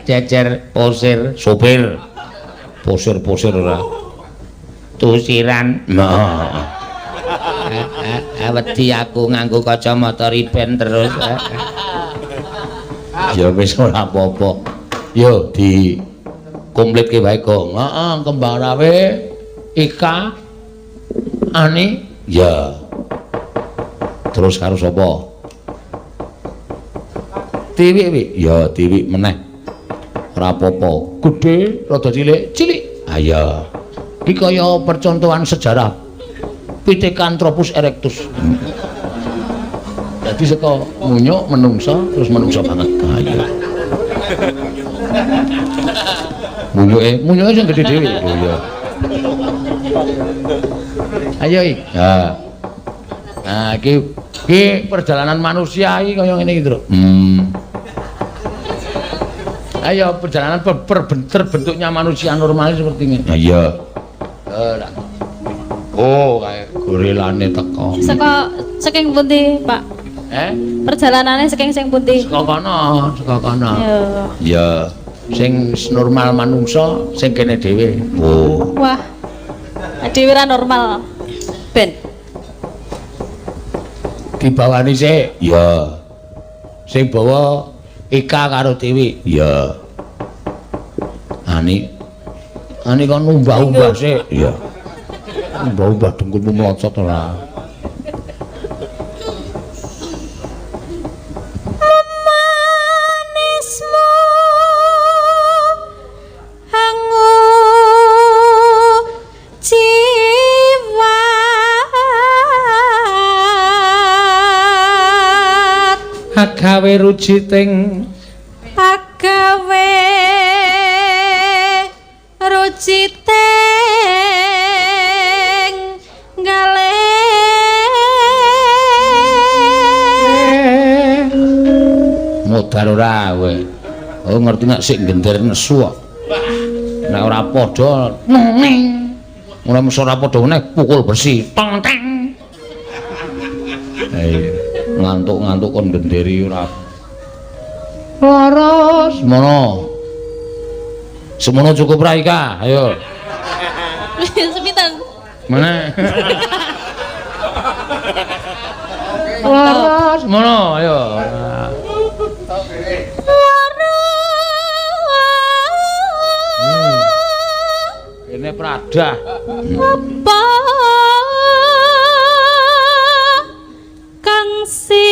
Jejer posir, sopir. Posir-posir ora. Tusiran. Nah. Wedi aku nganggo kacamata riben terus. Ya wis ora apa-apa. Yo di komplitke wae, Gong. Heeh, Kembang Rawe, Ika, Ani, ya. Terus karo sapa? Tiwi wi. Ya, Tiwi meneh. Ora apa-apa. Gedhe, rada cilik, cilik. Ah ya. Iki kaya percontohan sejarah Pithecanthropus erectus. Dadi saka munyuk menungsa terus menungsa banget. Ah iya. Munyuke, munyuke sing gedhe dhewe. Oh iya. Ayo iki. Ha. Nah, iki iki perjalanan manusia iki kaya ngene iki, Truk. Ayo perjalanan terbentuknya manusia normal seperti ini. Ha iya. Oh, kae gorilane teko.
Saka saking pundi, Pak? Perjalanane saking sing pundi?
Saka kono, saka kono. Iya. Sing normal manungsa sing kene dhewe. Oh.
Wah. Dhewe ra normal. Ben.
Dibawani sik. Iya. Sing bawa Ika karo Dewi. Iya. Ani. Ani kon umbah-umbah sik. Iya. Umbah-umbah dengkulmu mlocot ora.
Manismu hangu jiwat
agawe rujiting
agawe rujiting gale
modar ora kowe. Oh ngerti nek sik gender nesu kok. Nek ora padha ning ora mesti ora padha meneh pukul bersih. Tong teng. Ayo ngantuk-ngantuk kon genderi ora. Laras semono. Semono cukup ra Ika? Ayo.
Sepinten.
Meneh. Laras semono ayo. Ini pradah.
Apa kang sinadya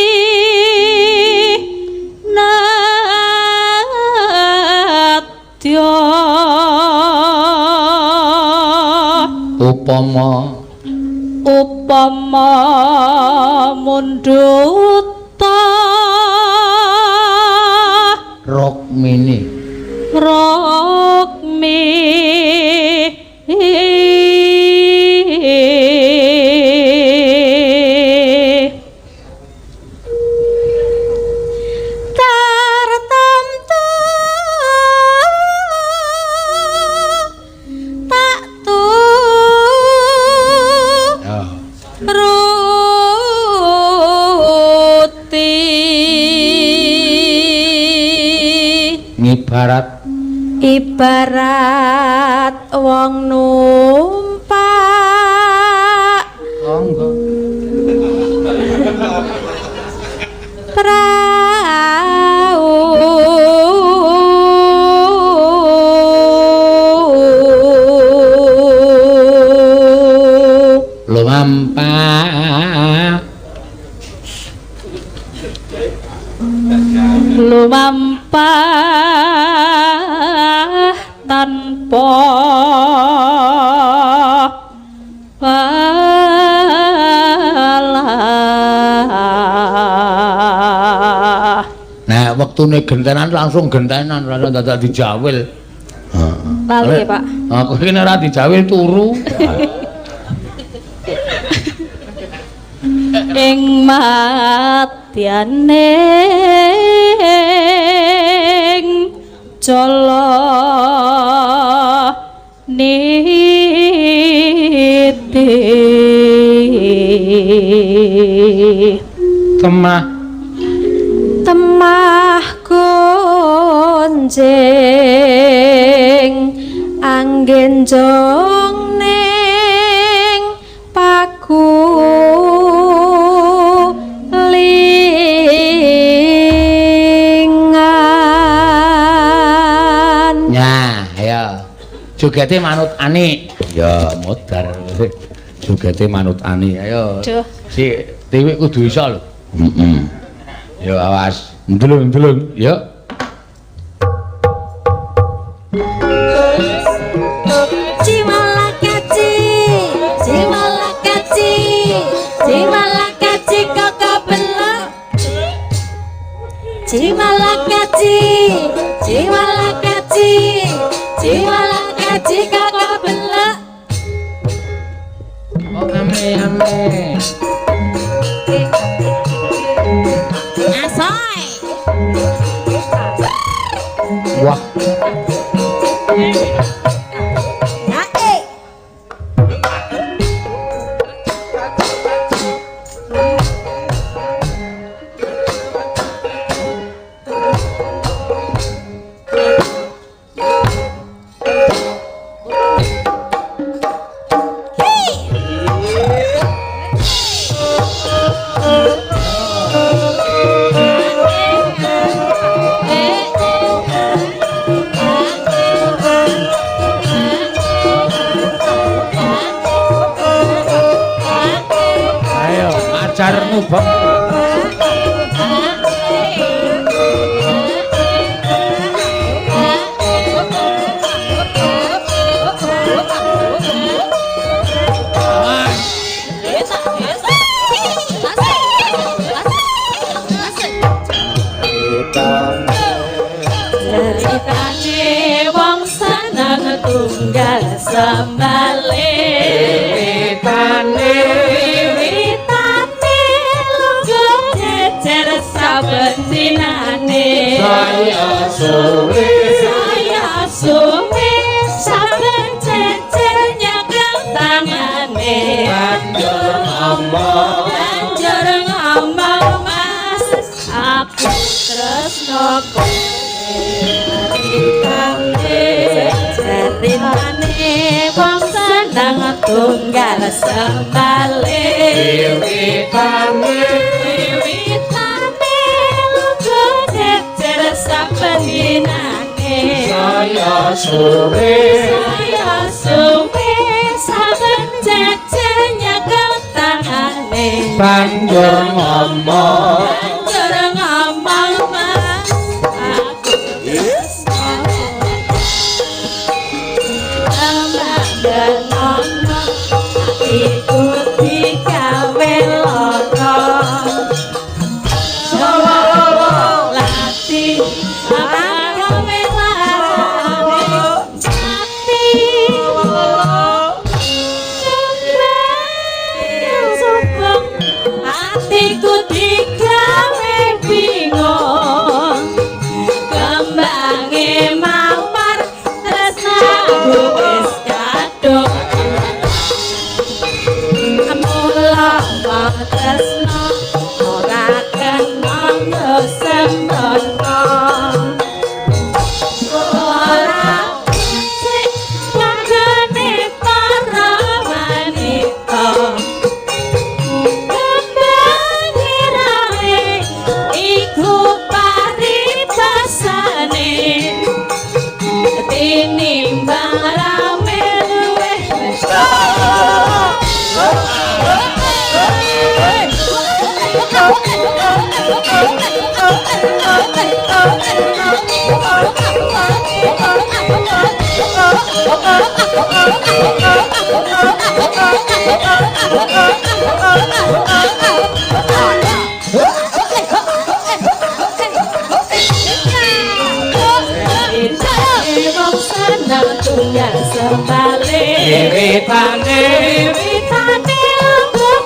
upama
upama mundhuta
Rukmini
Rukmini tartamtu tak tu ruti
ngibarat
ibarat wong numpak
monggo
prau Lumampah tanpa palah.
Nah, wektune gentenan langsung gentenan, ora dadak dijawil.
Lali ya, Pak.
Aku iki nek ora dijawil turu.
Ing matyane jala niti.
Temah
temah gonjing anggen jong ning paku lingan.
Nah, ayo. Jogete manut ani. Ya, modar. Jogete manut ani. Ayo.
Duh.
Si Tiwik kudu iso lho. Heeh. Yo awas. Ndelung-ndelung, yo.
Cimalakaci, cimalakaci, cimalakaci koko belok. Cimalakaci, cimalakaci, cimalakaci koko belok.
Oh, ame ame.
Asoy.
Wah.
Ae.
Ayo, ajar ngubek.
Ceritane wong seneng tunggal sembale.
Wiwitane
Wiwitane lungguh jejer saben dinane.
Saya suwe.
Saya suwe saben jejer nyekel tangane.
Banjur ngomong.
Banjur ngomong mas, aku tresno kowe. Ceritane wong seneng tunggal sembale.
Wiwitane
Wiwitane lungguh jejer saben dinane.
Saya suwe.
Saya suwe saben jejer nyekel tangane.
Banjur ngomong.
Banjur ngomong mas, aku tresno kowe. Temanggen atiku digawe lara. Lati gawe lara ati. Atiku digawe bingung. Kembange mawar tresnaku wis kadung. Mula wong tresna ora kena sembrono. Ora sik pagane para wanita. Kembange rawe iku paribasane. Tinimbang rame luwih.
Wiwitane
Wiwitane lungguh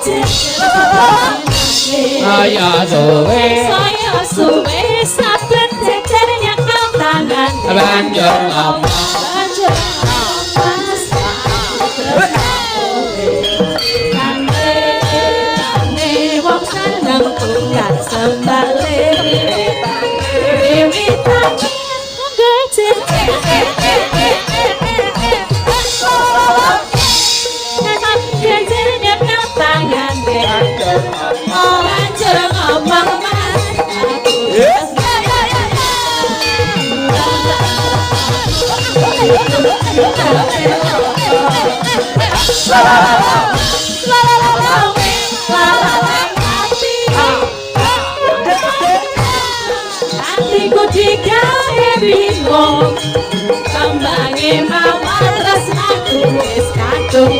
saya suwe
saya suwe saben jejer nyekel tangan
banjur ngomong
banjur mas tane wong seneng tunggal sembale wiwitane lungguh jejer banjur ngomong mas hatiku digawe bingung kembange mawar tresnaku wis kadung.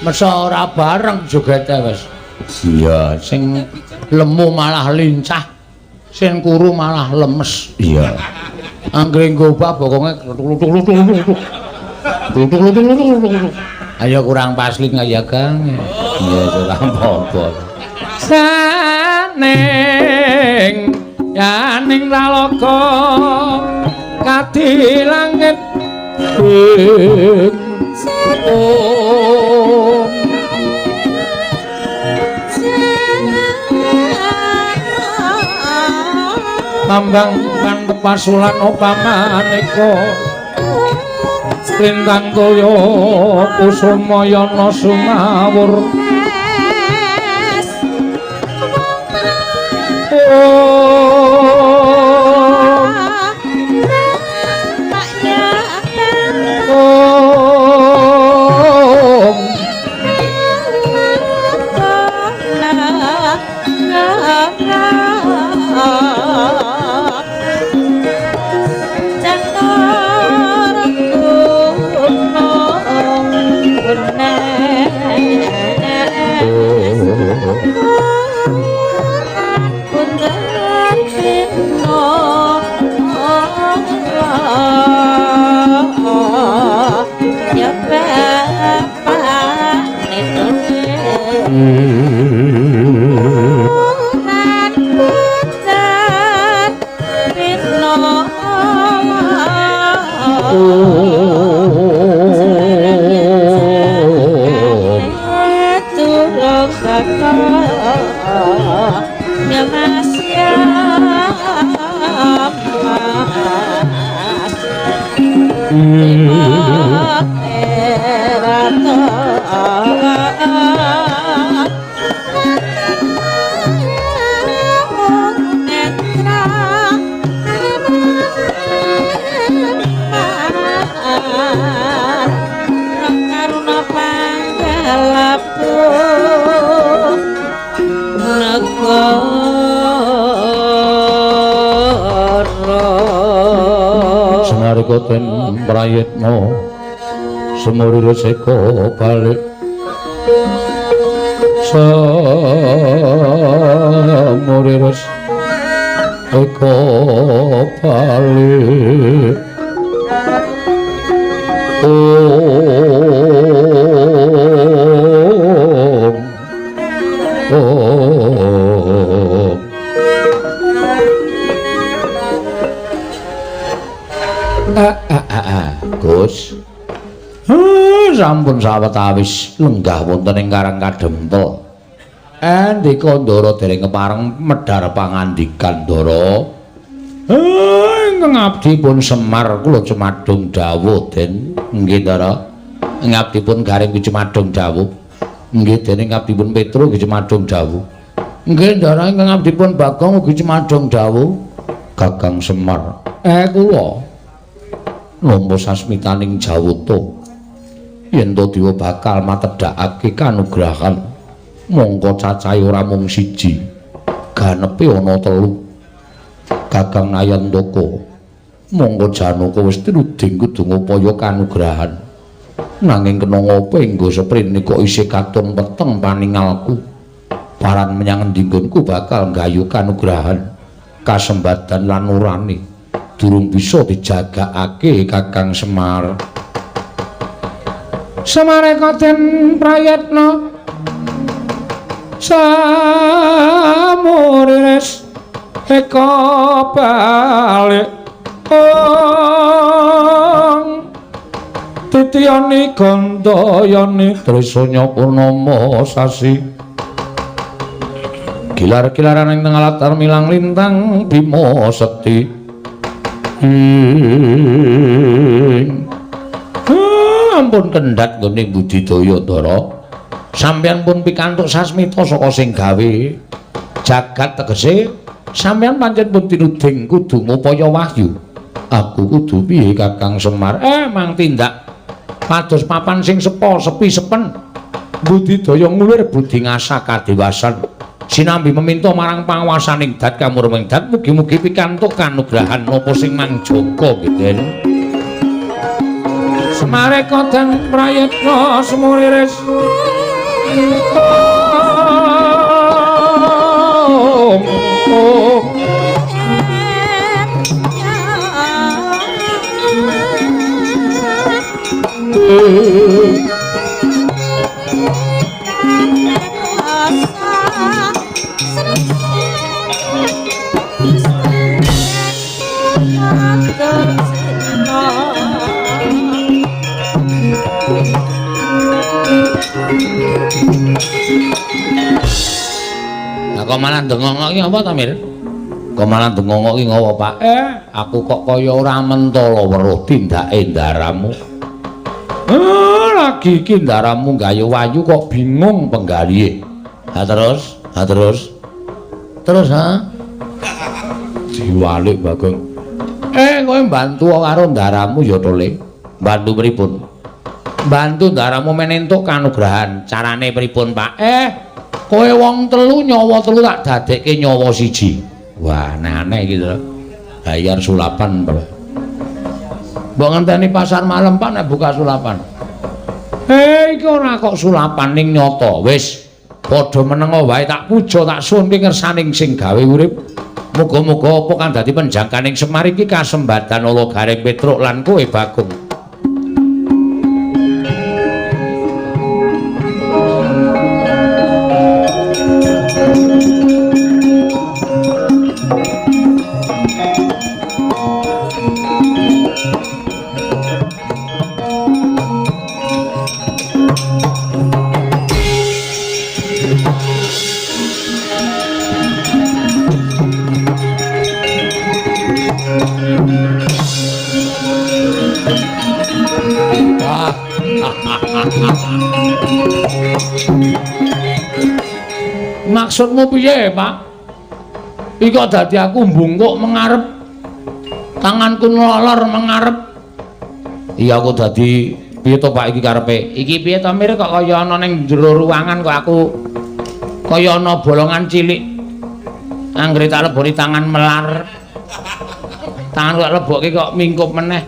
Mesa ora bareng jogete wis. Iya, sing lemu malah lincah, sing kuru malah lemes. Iya. Anggere ngobah bokonge klutuk-klutuk. Klutuk-klutuk. Ayo kurang pasling ya, Kang. Iya, ora apa-apa. Saning yaning laloka kadi langit ing Mambang pantepasulan upamaneka lintang toya kusumayana sumawur. Senarika den prayitna semuri resika balik semuri resika balik. Om Om Gus. Sampun sawetawis lenggah wonten ing Karang Kadempel. Endika Ndara dereng kepareng medhar pangandikan Ndara. Ingkang abdi pun Semar kula cumadung dawuh Den. Nggih, Ndara. Ing abdi pun Gareng cumadung dawuh. Nggih, Den, ing abdi pun Petro ugi cumadung dawuh. Nggih, Ndara, ingkang abdi pun Bagong ugi cumadung dawuh. Kakang Semar. Kula nampa sasmitaning Jawata yen to dewa bakal matedhakake kanugrahan mongko cacahe ora mung siji, ganepe ana telu. Kakang Nayantaka, mongko Janaka wis tinuding kudu ngupaya kanugrahan, nanging kena ngapa enggo seprene kok isih katon peteng paningalku. Paran menyang endi nggonku bakal nggayuh kanugrahan kasembadan lan urane durung bisa dijagakake Kakang Semar. Semareka den prayetna samuriris eka balik ong titiyani gandayani trisanya purnama sasi gilar-gilaran ing tengah latar milang lintang Bima Sekti. Ampun kendhat nggone budidaya Ndara. Sampeyan pun pikantuk sasmita saka sing gawe jagat, tegese sampeyan pancen pun tinuding kudu ngupaya wahyu. Aku kudu piye Kakang Semar? Mang tindak pados papan sing sepo sepi sepen, budidaya ngulir budi ngasah kadewasan, sinambi meminta marang panguwasaning dat kamurming dat, mugi-mugi pikantuk kanugrahan napa sing mangjaka nggih Den. Semareka den prayitna semuriris om. Lah kok malah ndengongok iki apa ta, Mir? Kok malah ndengongok iki ngopo, Pak? Aku kok kaya ora mentala weruh tindake ndaramu. Lagi iki ndaramu gayu wayu kok bingung penggalihe. Ha terus, ha terus. Terus ha? Diwalik Bagong. Kowe mbantu karo ndaramu ya to, Le? Mbantu pripun? Mbantu ndaramu men entuk kanugrahan. Carane pripun, Pak? Kowe wong telu nyawa telu tak dadekke nyawa siji. Wah, aneh-aneh iki to. Bayar sulapan, Pak. Mbok ngenteni pasar malam, Pak, nek buka sulapan. Iki ora kok sulapan ning nyata. Wis padha menenga wae, tak puja tak suwun ngersaning sing gawe urip. Muga-muga apa kang dadi penjangkaning Semar iki kasembadan ala Gareng Petruk lan kowe Bagong. Maksudmu piye, Pak? Iki kok dadi aku mbungkuk mengarep, tanganku nlolor mengarep. Iya aku dadi piye to, Pak, iki karepe? Iki piye to, Mir, kok kaya ana ning jero ruangan kok aku kaya ana bolongan cilik. Anggere tak leboni tangan melar. Tangan kok lebokke kok mingkup meneh.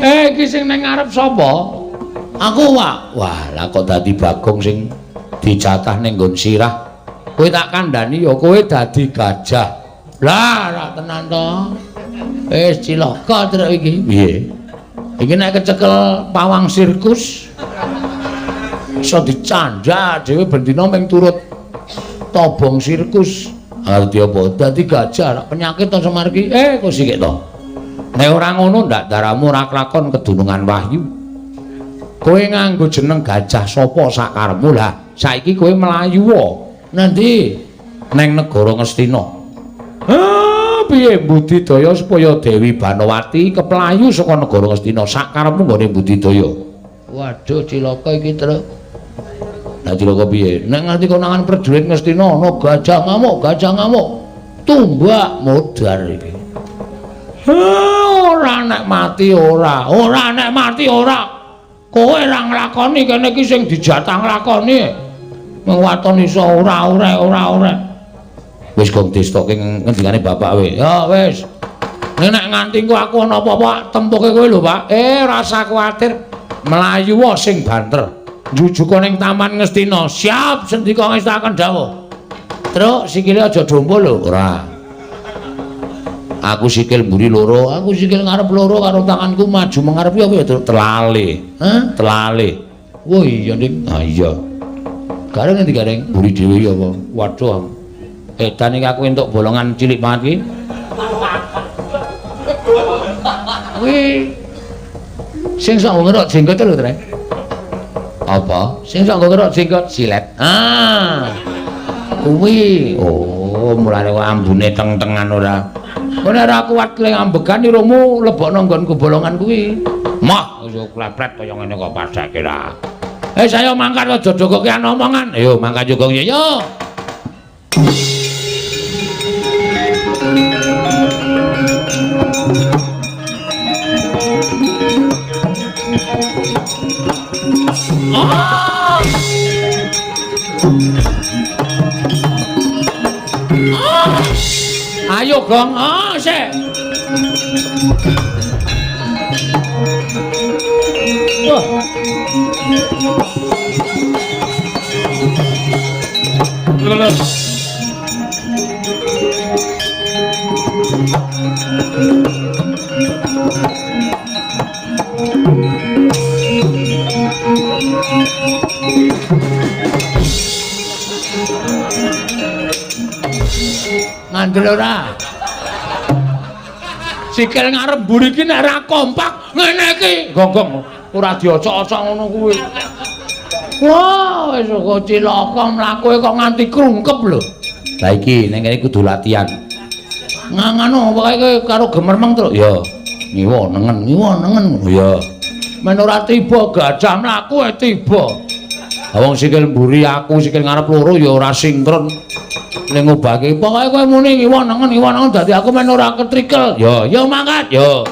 Iki sing ning ngarep sapa? Aku, Pak. Wah, lah kok dadi Bagong sing dijatah ning nggon sirah. Kowe tak kandhani ya kowe dadi gajah. Lah, ora tenan to. Wis cilaka truk iki. Piye? Iki nek kecekel pawang sirkus iso dicandhak dhewe bendina mung turut tobong sirkus. Dadi apa? Dadi gajah, penyakit to Semar iki. Kok sikik to. Nek ora ngono ndak daramu ora klakon kedunungan wahyu. Kowe nganggo jeneng gajah sapa sakarepmu lah. Saiki kowe mlayu wae. Nanti neng negara Ngastina. Piye budidaya supaya Dewi Banowati keplayu saka negara Ngastina sakarepmu nggone budidaya. Waduh cilaka iki, Truk. Lah cilaka piye? Nek nganti konangan prajurit Ngastina ana gajah ngamuk, gajah ngamuk. Tumbak modar iki. Ora nek mati ora, ora nek mati ora. Kowe ora nglakoni kene iki sing dijatah nglakoni. Mung waton iso ora ora ora ora. Wis gong distoke ngendikane bapak we. Ya wis. Nek nganti engko aku ana apa-apa tempuke kowe lho, Pak. Rasa kuwatir. Mlayu wae sing banter. Njujuka ning Taman Ngastina. Siap sendika ngestakaken dawuh. Truk sikile aja dompo lho. Ora. Aku sikil mburi loro, aku sikil ngarep loro karo tanganku maju mengarep ya apa ya Truk? Telale. Hah? Telale. Wah iya, Ning. Ah iya. Gareng endi gareng? Mburi dhewe ya apa? Waduh. Edan iki aku entuk bolongan cilik banget iki. Kuwi sing sok ngerok jenggot lho, Trek. Apa? Sing sok ngerok jenggot silet. Ah. Kuwi. Oh, mulane kok ambune teng-tengan ora. Kowe nek ora kuat le ambegan irungmu lebokno nggonku bolongan kuwi. Mah, wis klepret kaya ngene kok padake ra. Saya mangkat aja dogokean omongan. Ayo mangkat juga yo. Ayo gong, sik. Wah. Ngandel ora? Sikil ngarep mburi iki nek ora kompak ngene iki. Gonggong ora diocok-ocok ngono kuwi. Wah, wis kok cilaka mlakuke kok nganti krungkep lho. Lah iki ning kene kudu latihan. Ngangano pokoke karo gemermeng terus. Ya, ngiwa nengen, ngiwa nengen. Ya. Men ora tiba gajah mlaku e tiba. Wong sikil mburi aku sikil ngarep loro ya ora sinkron. Ning ngobahke pokoke kowe muni ngiwa nengen dadi aku men ora ketrikel. Ya, ya mangkat, ya.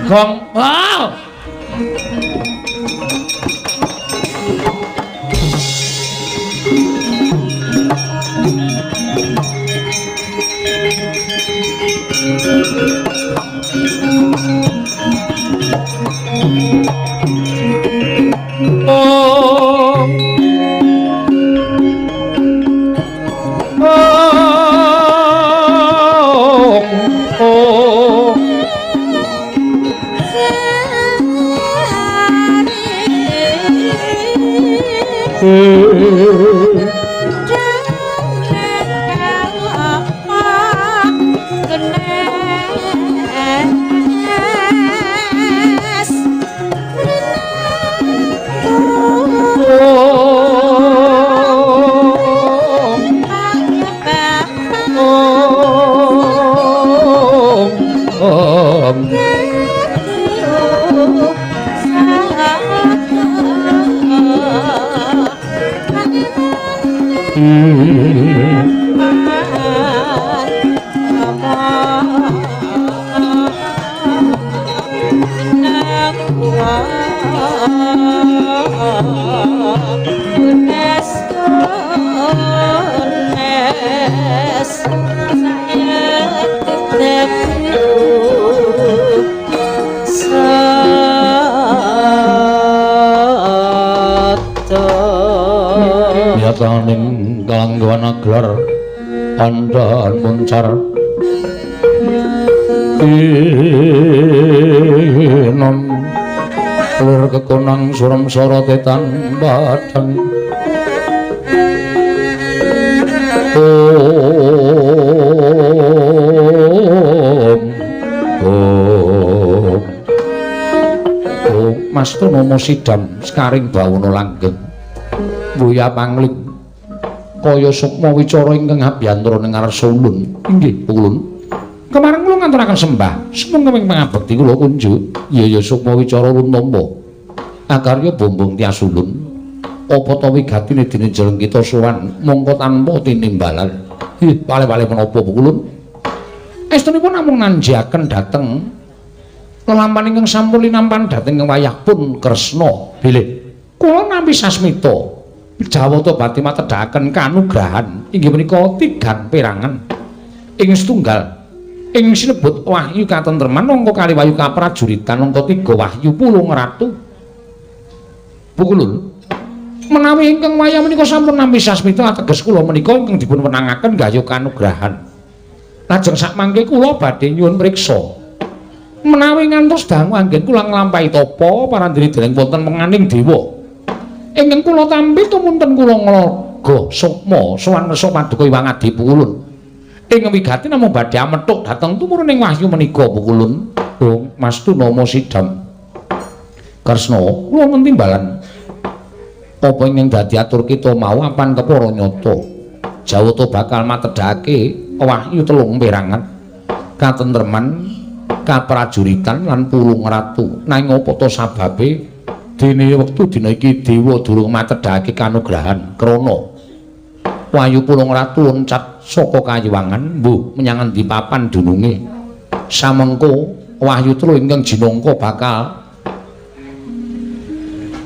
Gong. Wow. Oh. Oh. Oh. Nyataning kalanggawan aglar andhahan muncar inom lir kekonang surem sorotetan badan om om om Mas Tonomo sidam sekaring bawono langgeng. Buya pangling kaya sukma wicara ingkang abiyantara ing ngarsa ulun. Inggih, Pukulun. Kemareng kula nganturaken sembah, sumangga pangabekti kula kunjuk. Iya ya sukma wicara ulun tampa. Akarya bombong tias ulun. Apa ta wigatine dene jreng kita sowan mongko tanpa tinimbalan. Ih, pale-pale menapa Pukulun? Estunipun namung nanjiaken dhateng lelampahan ingkang sampun linampan dhateng wayah pun Kresna. Bilih kula nampi sasmita Jawata badhe matedhakaken kanugrahan inggih menika tigang perangan ing setunggal ing sinebut wahyu katentreman angka kalih wahyu kaprajuritan angka 3 wahyu pulung ratu. Pukulun menawi ingkang wayah menika sampun nampi sasmita ateges kula menika ingkang dipun wenangaken gayuh kanugrahan. Lajeng sakmangke kula badhe nyuwun priksa menawi ngantos dangu anggen kula nglampahi tapa parandene dereng wonten menganing dewa ingkang kula tampi tumunten kula nglaga sukma sowan resa paduka Hyang Adi Pukulun. Ing wigati namung badhe amethuk dhateng tumuruning wahyu menika Pukulun. Oh, Mas Tunama Sidam Kresna, kula wonten timbalan apa ingkang dadi atur kita mau apan kepara nyata. Jawata bakal matedhake wahyu telung perangan katentreman, kaprajuritan lan pulung ratu. Nanging apa ta sababe dene wektu dina iki dewa durung matedhake kanugrahan krana wahyu pulung ratu loncat saka kayiwangan mbuh menyang endi papan dununge. Samengko wahyu telu ingkang jinangka bakal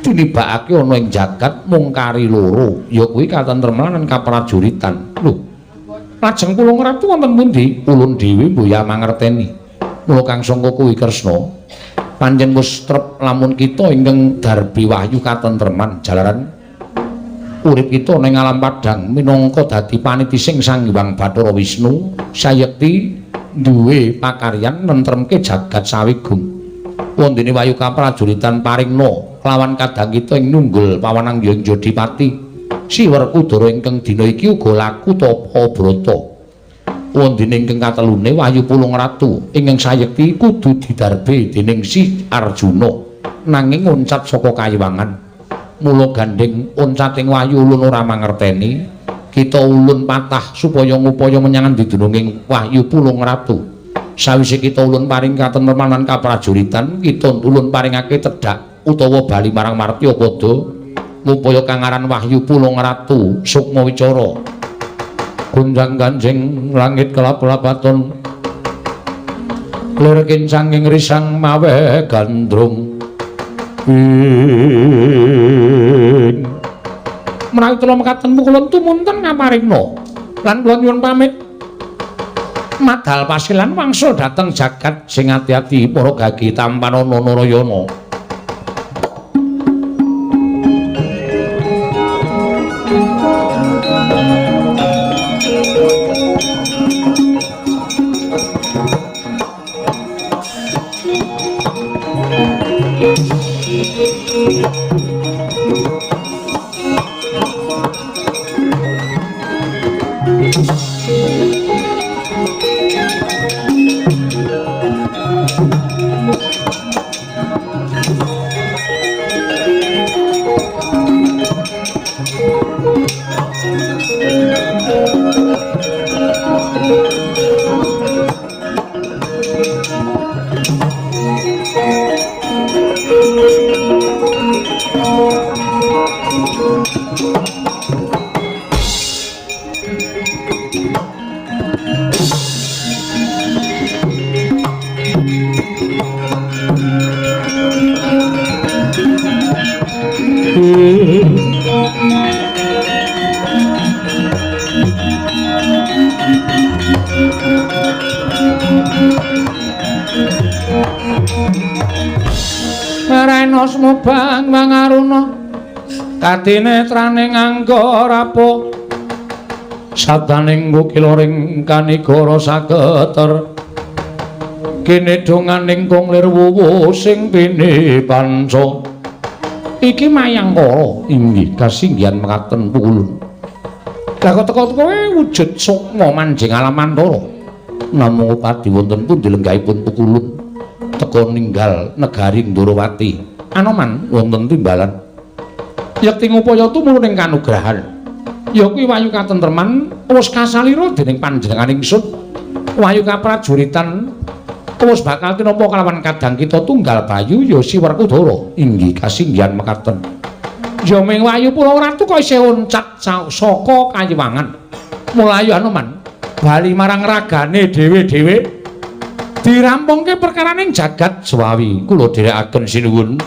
tinibakake ana ing jagat mung kari loro, ya kuwi katentreman lan kaprajuritan. Lho, lajeng pulung ratu wonten pundi? Ulun dhewe mbuya mangerteni. Mula kang sangka kuwi Kresna pancen wis trep lamun kita ingkang darbi wahyu katentreman jalaran urip kita ning alam padhang minangka dadi panitising Sang Hyang Bathara Wisnu sayekti duwe pakaryan nentremke jagat sawigung. Wondene wahyu kaprajuritan paringna lawan kadang kita ing nunggul pawanang Hyang Jodipati Si Werkudara ingkang dina iki uga laku tapa brata. Wondene ingkang katelune wahyu pulung ratu ingkang sayekti kudu didarbe dening Si Arjuna nanging oncat saka kayiwangan. Mula gandheng oncating wahyu ulun ora mangerteni, kita ulun patah supaya ngupaya menyang endi dununging wahyu pulung ratu. Sawise kita ulun paring katentreman lan kaprajuritan, kita ulun paringake tedhak utawa bali marang martya padha ngupaya kang aran wahyu pulung ratu sukma wicara. Gunjang ganjing langit kelap-lapaton lir kincanging risang mawe gandrung ing menawi kula mekaten kula tumunten ngaparingna lan kula nyuwun pamit madal pasilan wangsul dhateng jagat sing ati-ati para gagi tampanana Narayana. Mareno smubang mangaruna katinetraning angga rapo sadaning kukila ring kanigara saketer kene donganing kong lir wuwu sing pini panca. Iki mayangkara inggih kasinggihan mekaten Pukulun. Lah kok teka-teka wujud sukma manjing alam antara namung upadi wonten pundi lenggahipun Pukulun teka ninggal negari Ndorowati. Anoman wonten timbalan. Yekti ngupaya tumurun ing kanugrahan. Ya kuwi wayu katentreman wis kasalira dening panjenengan ingsun. Wayu kaprajuritan wis bakal tinampa kalawan kadang kita tunggal bayu ya si Werkudara. Inggih kasinggihan mekaten. Ya ming wayu Purwa Ratu kok isih oncat saka kayiwangan. Mulayu Anoman bali marang ragane dhewe-dhewe dirampungke perkaraning jagat Swawi. Kula dherekaken sinuwun.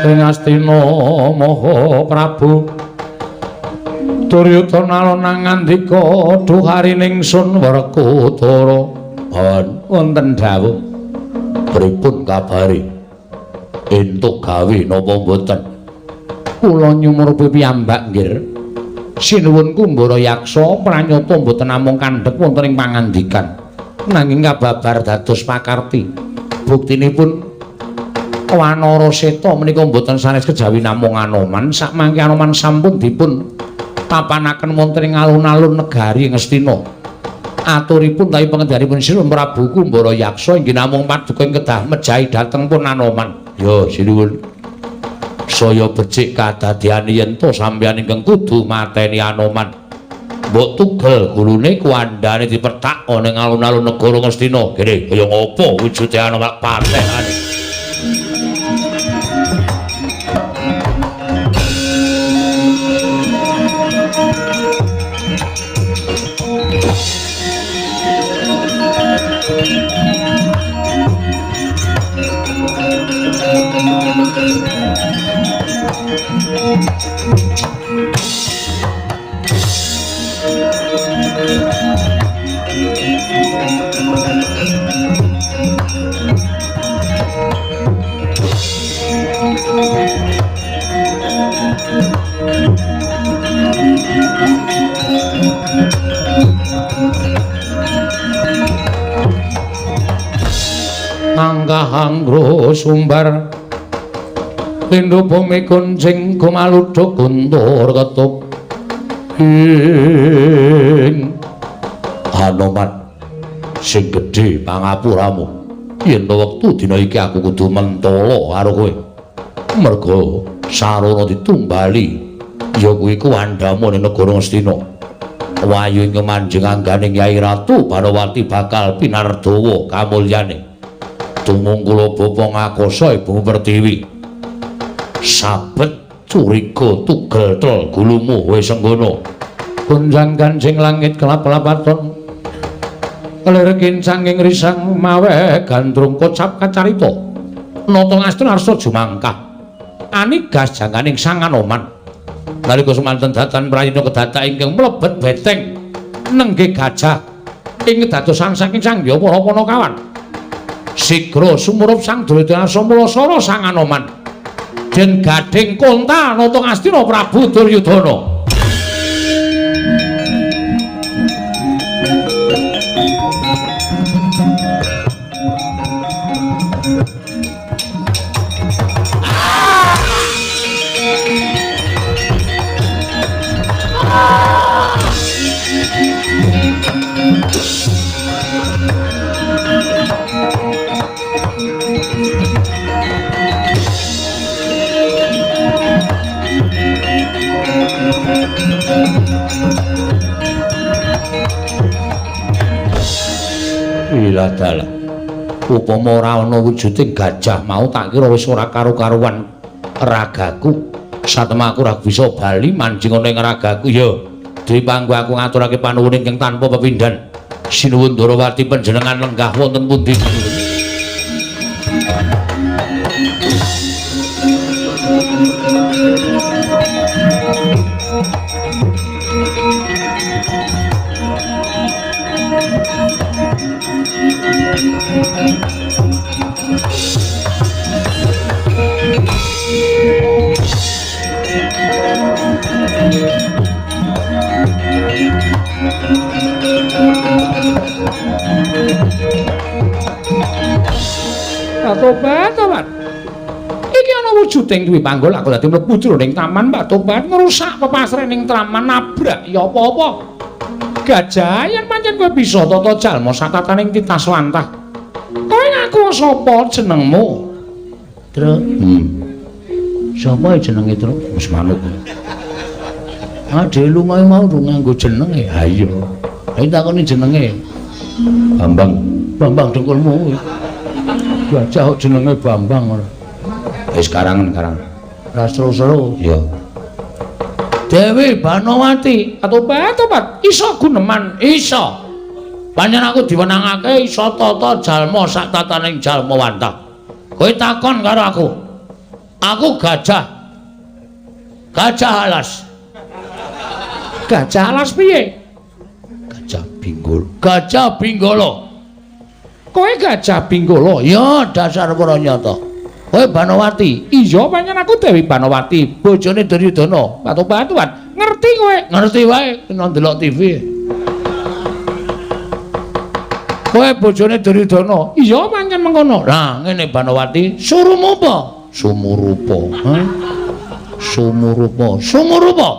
Ing Astina Maha Prabu Duryudana lonang ngandika duharining sun Werkudara wonten dawuh pripun kabare entuk gawe napa mboten kula nyumurupi piyambak nggih sinuwun Kumbara Yaksa pranyata mboten namung kandhek wonten ing pangandikan nanging kababar dados pakarti buktinipun Wanara Seta menika mboten sanes kejawi namung Anoman sakmangke Anoman sampun dipun papanaken wonten ing alun-alun negari Ngastina aturipun tawi pangendhanipun Sinuwun Prabu Kumbara Yaksa inggih namung paduka ing kedah mejahi dhateng pun Anoman. Ya sinuwun saya becik kadadeyan yen to sampeyan ingkang kudu mateni Anoman mbok tugel gulune kuandane dipethak ana ing alun-alun negara Ngastina kene kaya ngopo wujude Anoman patenane. Angkahangro sumbar lindhu bumi kuncing gumaluduk guntur ketup ing Anoman sing gedhe pangapuramu yen to wektu dina iki aku kudu mentala karo kowe merga sarana ditumbali ya kuwi kuwandhamu ning negara Ngastina wayu ing manjing angganing Yai Ratu Banowati bakal pinardawa kamulyane tumungkula bapa ngakosa Ibu Pertiwi sabet curiga tugel tel gulumu wis senggono gunjang ganjing langit kelap-lapaton kelir kincang ing risang mawe gandrung kocap kacarita nata ngastra arsa jumangkah anigas jangganing Sang Anoman nalika semanten datan prayitna kedadak ingkang mlebet beteng nenggih gajah ing kedadosan saking Sang Hyang para Panakawan sigra sumurup Sang Duryudana Mulasara Sang Anoman den gading konta nata Ngastina Prabu Duryudana. Iladalah upama ora ana wujuding gajah mau tak kira wis ora karu-karuan ragaku. Satemah aku ora bisa bali manjing ana ing ragaku ya. Dipanggo aku ngaturake panuwun ingkang tanpa pepindhan. Sinuwun Ndorowati panjenengan lenggah wonten pundi? Tobat, tobat. Iki ana wujuding duwe panggul aku dadi mlebu jroning taman Mbak Tobat ngrusak pepasrening taman nabrak ya apa-apa. Gajah yen pancen kowe bisa tata jalma satataning titas wantah. Kowe ngaku sapa jenengmu? Truk. Sapa jenenge, Truk? Wis manut. Ah, dhewe lunga mau nganggo jenenge. Ha iya. Ayo takoni jenenge. Bambang. Bambang dengkulmu. Gajah kok jenenge Bambang ora. Wis karangan-karang. Ora seru-seru. Ya. Dewi Banowati, atobat-tobat iso guneman, iso. Pancen aku diwenangake iso tata jalma sak tataning jalma wantah. Kowe takon karo aku. Aku gajah. Gajah alas. Gajah alas piye? Gajah Binggolo. Gajah Binggolo. Kowe gajah Binggolo? Ya, dasar para nyata. Kowe Banowati? Iya, pancen aku Dewi Banowati, bojone Duryudana. Patu-patuan. Ngerti kowe? Ngerti wae, kena ndelok TV. Kowe bojone Duryudana? Iya, pancen mengkono. Lah, ngene Banowati, surumu apa? Sumurupa. Hah? Sumurupa. Sumurupa.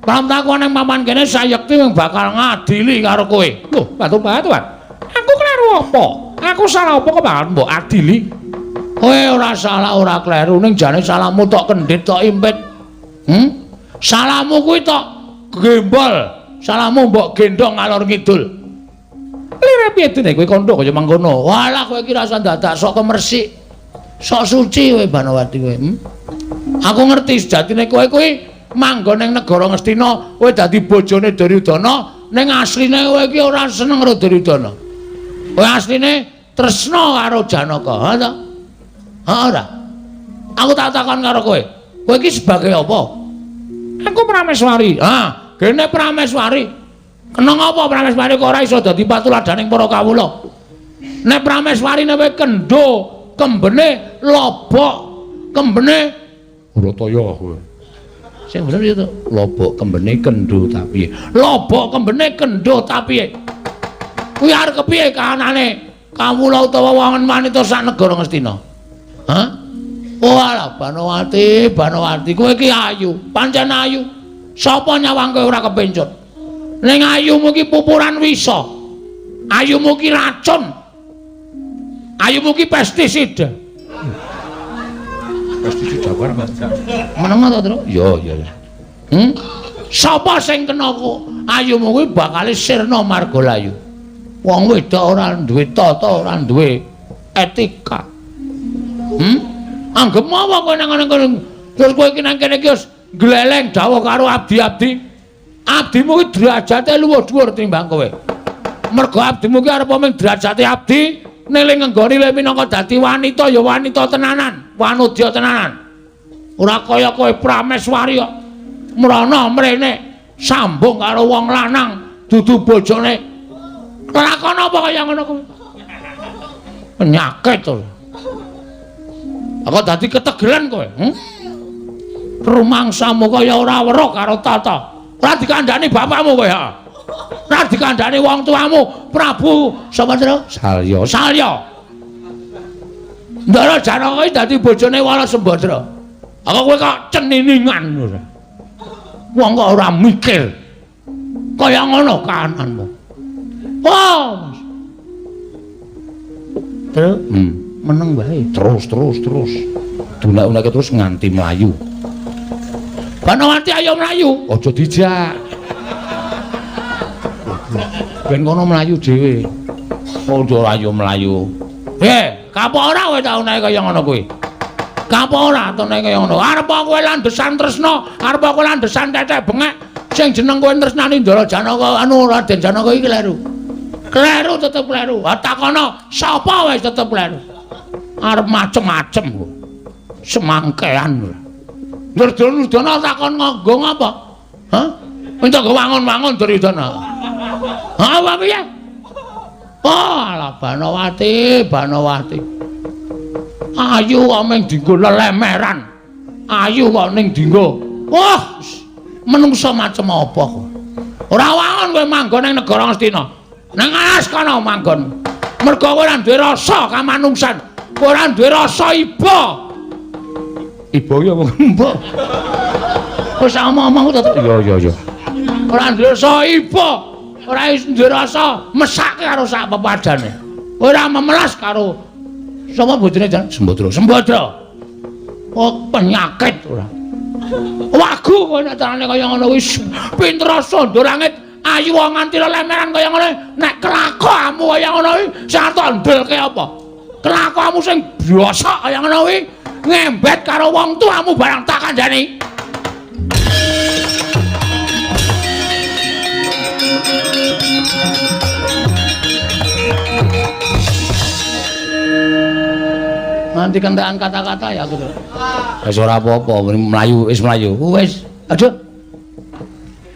Pramtakon nang papan kene sayekti bakal ngadili karo kowe. Lho, patu-patuan. Aku kleru apa? Aku salah apa kok bakal mbok adili? Kowe ora salah, ora kleru, ning jane salahmu tok kendhit tok impit. Salahmu kuwi tok gembol, salahmu mbok gendhong ngalor ngidul. Lire piye dene kowe kandha kaya mangkono? Walah kowe iki rasa dadak sok kemersik. Sok suci kowe Banowati kowe. Aku ngerti sejatine kowe kuwi manggon ning negara Ngastina, kowe dadi bojone Duryudana, ning asline kowe iki ora seneng karo Duryudana. Kowe asline tresna karo Janaka, ha ta? Ha ora. Aku tak takon karo kowe. Kowe iki sebagai apa? Aku Prameswari. Ha, gene Prameswari. Kena ngapa Prameswari kok ora iso dadi patuladaning para kawula? Nek Prameswari nek kowe kendho, kembene lobok, kembene Brataya kowe. Sing bener ya to, lobok kembene kendho ta piye? Lobok kembene kendho ta piye? Kuwi arep kepiye kahanane kawula utawa wong wanita sak negara Ngastina? Hah? Walah Banowati, Banowati, kowe iki ayu, pancen ayu. Sapa nyawang kowe ora kepencut? Ning ayumu iki pupuran wisa. Ayumu iki racun. Ayumu iki pestisida. Pestisida apa? Meneng ta, Tru? Ya, ya. Sapa sing kena kok ayumu kuwi bakal sirna marga layu. Wong wedok ora duwe tata, ora duwe etika. Anggep apa kowe nang ngene terus kowe iki nang kene iki wis gleleng dawuh karo abdi-abdi. Abdimu iki derajate luwih dhuwur timbang kowe. Mergo abdimu iki arep mung derajate abdi, neling ngenggoni le minangka dadi wanita ya wanita tenanan, wanudya tenanan. Ora kaya kowe Prameswari kok. Mrana mrene sambung karo wong lanang dudu bojone. Lakon apa kaya ngono kuwi? Penyakit to. Aku dadi ketegelan kowe, Rumangsamu kaya ora weruh karo tata. Ora dikandhani bapakmu kowe, ha. Ora dikandhani wong tuamu, Prabu sapa jenenge? Salya. Salya. Ndara Janaka iki dadi bojone Wala Sembadra. Aku kowe kok ceniningan ora. Wong kok ora mikir. Kaya ngono kahananmu. Wah, Mas. Terus, meneng wae. Terus. Dunak-unake terus nganti mlayu. Banowati ayo mlayu. Aja dijak. Ben kono mlayu dhewe. Aja ayo mlayu. Kapok ora kowe tak unahe kaya ngono kuwi? Kapok ora tak unahe kaya ngono? Arep kowe landesan tresna, arep kowe landesan tetek bengek sing jeneng kowe tresnani Ndara Janaka anu Raden Janaka iki kleru. Kleru tetep kleru. Ha takono sapa wis tetep kleru. Arep macem-macem kok. Semangkean. Ndurdana takon nganggo ngapa? Hah? Entuk wangun-wangun Duryudana. Ha apa piye? Oh, alah Banowati, Banowati. Ayu kok mung dienggo lelemeran. Ayu kok ning dienggo. Wah, menungsa macem apa kok. Ora wangun kowe manggon ning negara Ngastina. Nang alas kono manggon. Mergo kowe ora duwe rasa kamanungsan. Kowe ora duwe rasa iba. Iba ki apa mbok? Wis omong-omong tetep iya iya iya. Ora duwe rasa iba. Ora duwe rasa mesake karo sak pepadane. Ora memelas karo sapa bojone jan Sembadra. Sembadra. Oh penyakit ora. Wagu kowe nek carane kaya ngono wis pinter sandha langit ayu nganti lelemeran kaya ngono nek kelakuanmu kaya ngono kuwi sing arep ndelke apa? Kelakuanmu sing biasa kaya ngono kuwi ngembet karo wong tuamu barang tak kandhani. Nanti kentekan kata-kata ya aku tuh. Wis ora apa-apa, mlayu wis mlayu. Wis, aduh.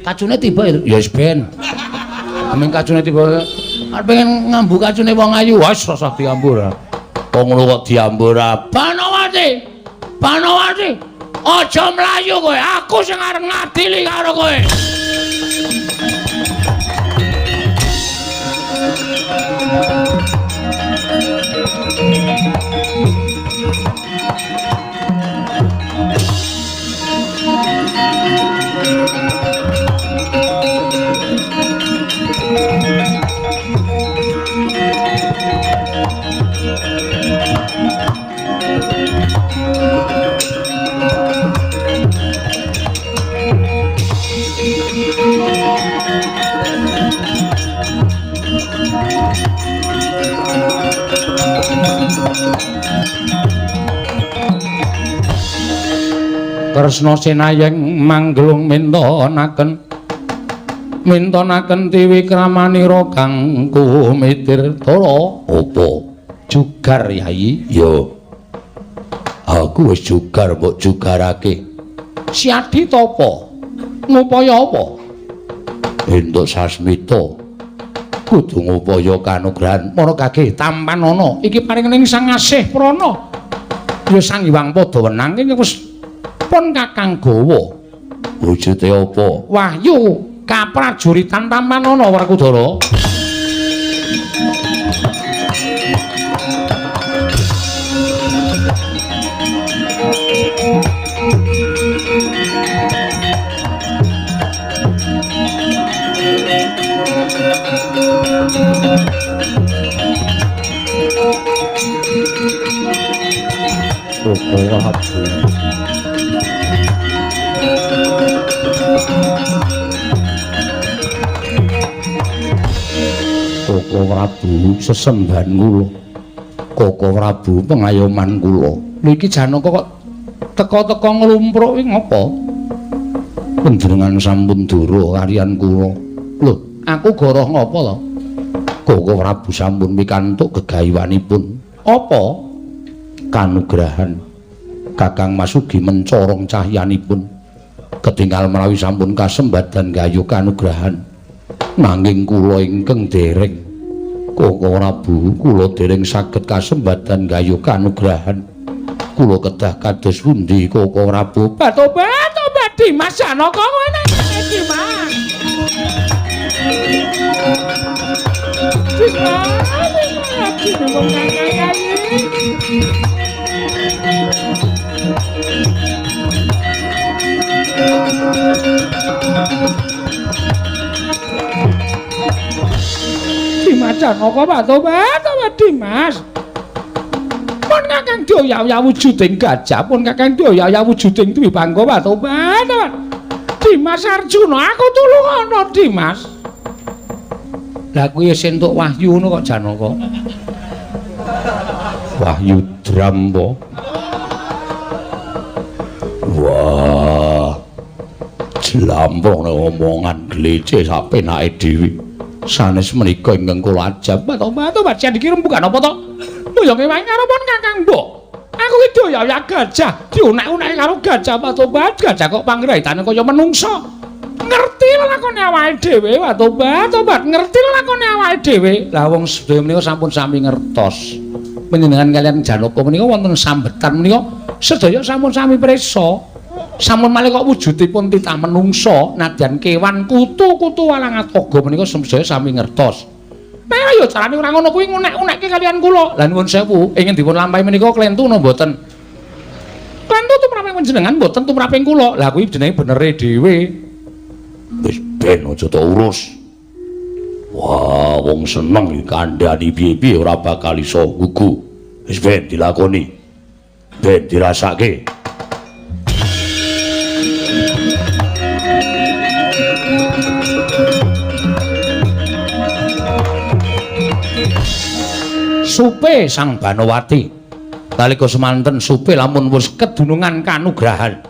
Kacune tiba ya. Ya wis ben. Ameng kacune tiba. Arep pengen ngambu kacune wong ayu, wis rasah diambu ora. Wong ngono kok diambu ora. Banowati. Banowati. Aja mlayu kowe, aku sing arep ngadili karo kowe. Kresna sinayeng manggelung mintonaken mintonaken tiwikramanira kang kumitir tara apa jugar yai ya aku wis jugar mbok jugarake siadi tapa ngupaya apa entuk sasmita kudu ngupaya kanugrahan para kagih tampanana iki paring ning Sang Asih Prana ya Sang Hyang Padha wenang iki wis pun kakang gawa wujude apa wahyu kaprajuritan tampanana Werkudara. Koko Prabu sesembahan kula. Koko Prabu pengayoman kula. Lho iki Janaka kok teka-teka nglumpruk iki ngapa? Panjenengan sampun dura kaliyan kula. Lho, aku goroh ngapa to? Koko Prabu sampun pikantuk gegayuhanipun. Apa? Kanugrahan Kakang Mas ugi mencorong cahyanipun. Ketinggal menawi sampun kasembadan gayuh kanugrahan. Nanging kula ingkang dereng. Koko Prabu kula dereng saged kasembadan gayuh kanugrahan. Kula kedah kados pundi Koko Prabu? Tobat tobat Dimas Janaka kowe nang Dimas. Dimas Janaka Pak tobat tobat Dimas. Pun Kakang Doyaya wujuding gajah, pun Kakang Doyaya wujuding Dwipangga Pak tobat tobat. Dimas Arjuna aku tulungono Dimas. Lah kuwi wis entuk wahyu ngono kok Janaka. Wahyu Drampa. Wah. Jlamprone omongan glece sak penake dhewe. Sanes menika ingkang kula ajab. Tobat yen iki rembugan apa to? Boyonge wae ngarepon Kakang Mbok. Aku iki doya gajah, diunek-uneke karo gajah tobat, gajah kok pangraitane kaya menungsa. Ngerti lelakone awake dhewe, tobat, tobat, ngerti lelakone awake dhewe. Lah wong sedaya menika sampun sami ngertos. Panjenengan kalian Janaka menika wonten sambetan menika sedaya sampun sami prisa. Sampun malih kok wujudipun titah menungsa nadyan kewan kutu-kutu walang atoga menika sedaya sami ngertos. Nah ya carane ora ngono kuwi ngunek-unekke kalian kula. Lah nuwun sewu, ingin dipun lampahi menika klentu napa mboten? Klentu tumraping panjenengan mboten tumraping kula. Lah kuwi jenenge benere dhewe. Wis ben aja tok urus. Wah, wong seneng iki kandhani piye-piye ora bakal iso gugu. Wis ben dilakoni. Ben dirasake. Supe Sang Banowati. Nalika semanten Supe lamun wis kedunungan kanugrahan.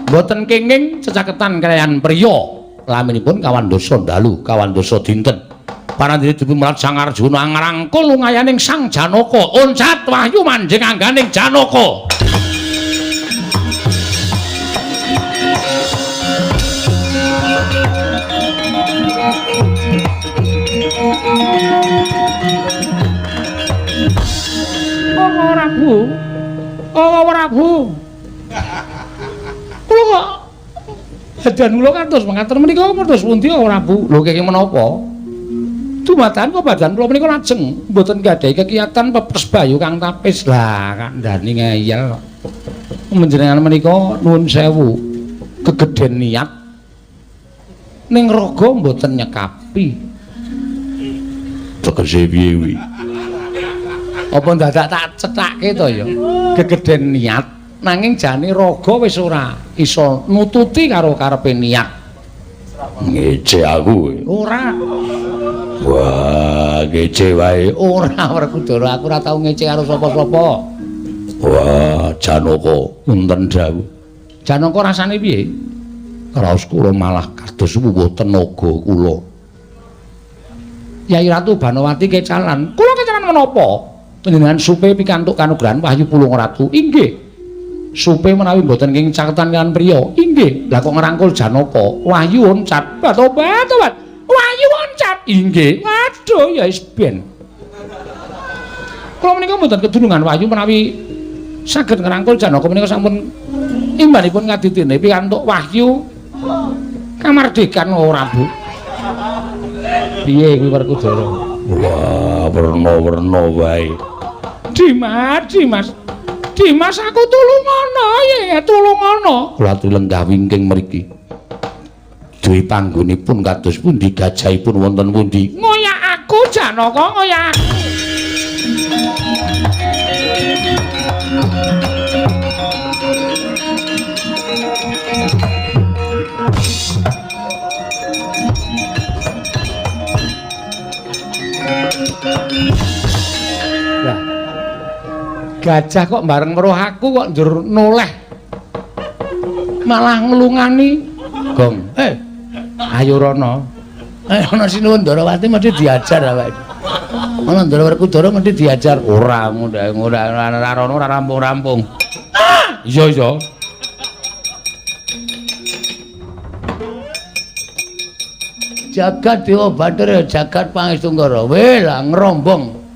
Mboten kenging cecaketan kaliyan priya. Laminipun kawan dasa dalu, kawan dasa dinten. Parandene dipun melat Sang Arjuna ngrangkul lungayaning Sang Janaka. Oncat wahyu manjing angganing Janaka. Oh Prabu. Oh Prabu. Kula kok badan kula kados mengaten menika kados pundi Prabu? Lho kenging menapa? Dumadakan kok badan kula menika lajeng mboten gadhahi kegiatan pepes bayu kang tapis. Lah kandhani ngeyel. Panjenengan menika nuwun sewu kegedhen niat ning raga mboten nyekapi. Tegese piye kuwi? Apa dadak tak cethake to ya? Gegedhen niat nanging jane raga wis ora iso nututi karo karepe niat. Ngece aku. Ora. Wah, ngece wae. Ora Werkudara, aku ora tau ngece karo sapa-sapa. Wah, Janaka wonten dawuh. Janaka rasane piye? Raos kula malah kados wuwuh tenaga kula. Yai Ratu Banowati kecalan. Kula kecalan menapa? Panjenengan Supe pikantuk kanugrahan Wahyu Pulung Ratu. Inggih. Supe menawi mboten kenging caketan kaliyan priya. Inggih. Lah kok ngrangkul Janaka? Wahyu oncat. Tobat, tobat. Wahyu oncat. Inggih. Waduh, ya wis ben. Kula menika mboten kedunungan wahyu menawi saged ngrangkul Janaka menika sampun imbanipun ngaditine pikantuk wahyu kamardikan ora, Bu. Piye kuwi Werkudara? Wah, werna-werna wae. Dimas, Dimas. Dimas aku tulungono ya, tulungono. Kula aturi lenggah wingking mriki. Dwi panggonipun kados pundi gajahipun wonten pundi? Ngoyak aku Janaka, ngoyak aku. Lah. Gajah kok bareng weruh aku kok njur noleh. Malah nglungani gong. Ayo rono. Ana Sinuwun Ndarawati mesti diajar awake. Ana Ndara Werkudara mesti diajar. Ora ora rono ora rampung-rampung. Iya iya. Jagat Dewa Bathara jagat Pangestu Nggara. Weh lah ngrombong.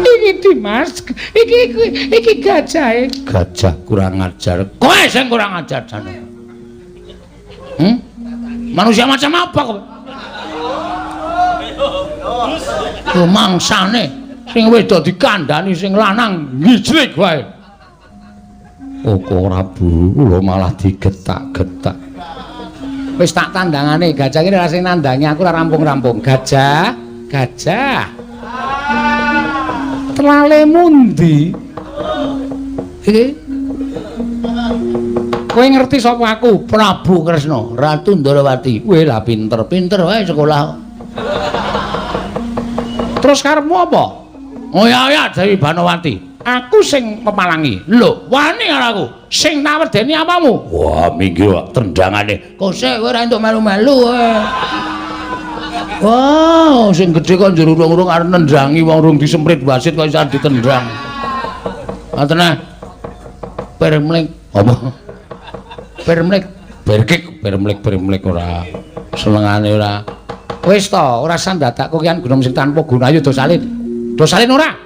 Iki Dimas, iki gajahe. Gajah kurang ajar. Kowe sing kurang ajar jane. Manusia macam apa kowe? Mangsane sing wedok dikandani sing lanang ngijlik wae. Kok Prabu kula malah digetak-getak. Wis tak tandangane gajah iki ora sing nandangi aku ora rampung-rampung. Gajah, gajah. Telale mundi? Iki. Kowe ngerti sapa aku? Prabu Kresna, Ratu Ndarawati. Weh lah pinter-pinter wae sekolah. Terus karepmu apa? Ngoyak-oyak Dewi Banowati. Aku sing pepalangi. Lho, wani karo aku. Sing tak wedeni apamu? Wah, minggir tendangane. Kosek kowe ora entuk melu-melu kowe. Wah, sing gedhe kok njur urung-urung arep nendangi wong urung disemprit wasit kok iso ditendang. Ngoten ah. Permlek apa? Permlek, berkik, permlek, permlek ora senengane ora. Wis to, ora sandadak kokian gunung sing tanpa guna ayo do salin. Do salin ora?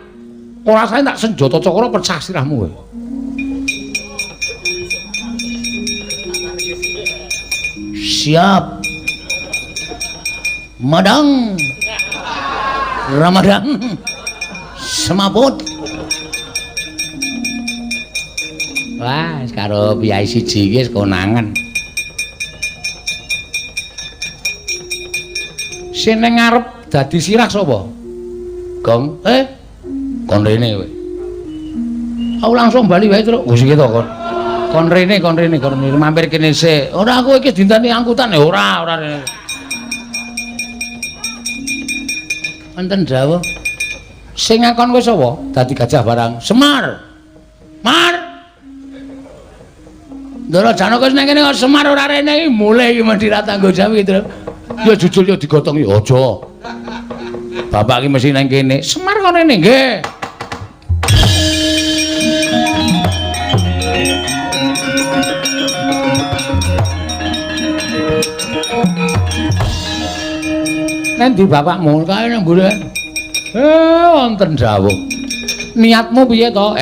Ora salin tak senjata cakra pecah sirahmu kowe. Siap. Madang. Ramadhan. Semaput. Wah, karo piyai siji iki wis konangan. Sing ning ngarep dadi sirah sapa? Gong, kon rene kowe. Aku langsung bali wae, Truk. Wis iki to kon. Kon rene, kon rene, kon rene mampir kene sik. Ora aku iki dinteni angkutan ya ora, ora rene. Wonten dawuh. Sing ngakon kowe sapa? Dadi gajah barang. Semar. Mar. Ndara Janaka wis nang kene kok Semar ora rene iki mulih iki mesti ra tanggung jawab iki, Truk. Ya jujur ya digotong ya aja. Bapak iki mesti nang kene. Semar kok rene nggih. Nang ndi bapakmu? Kae nang mburi. Wonten dawuh. Niatmu piye to?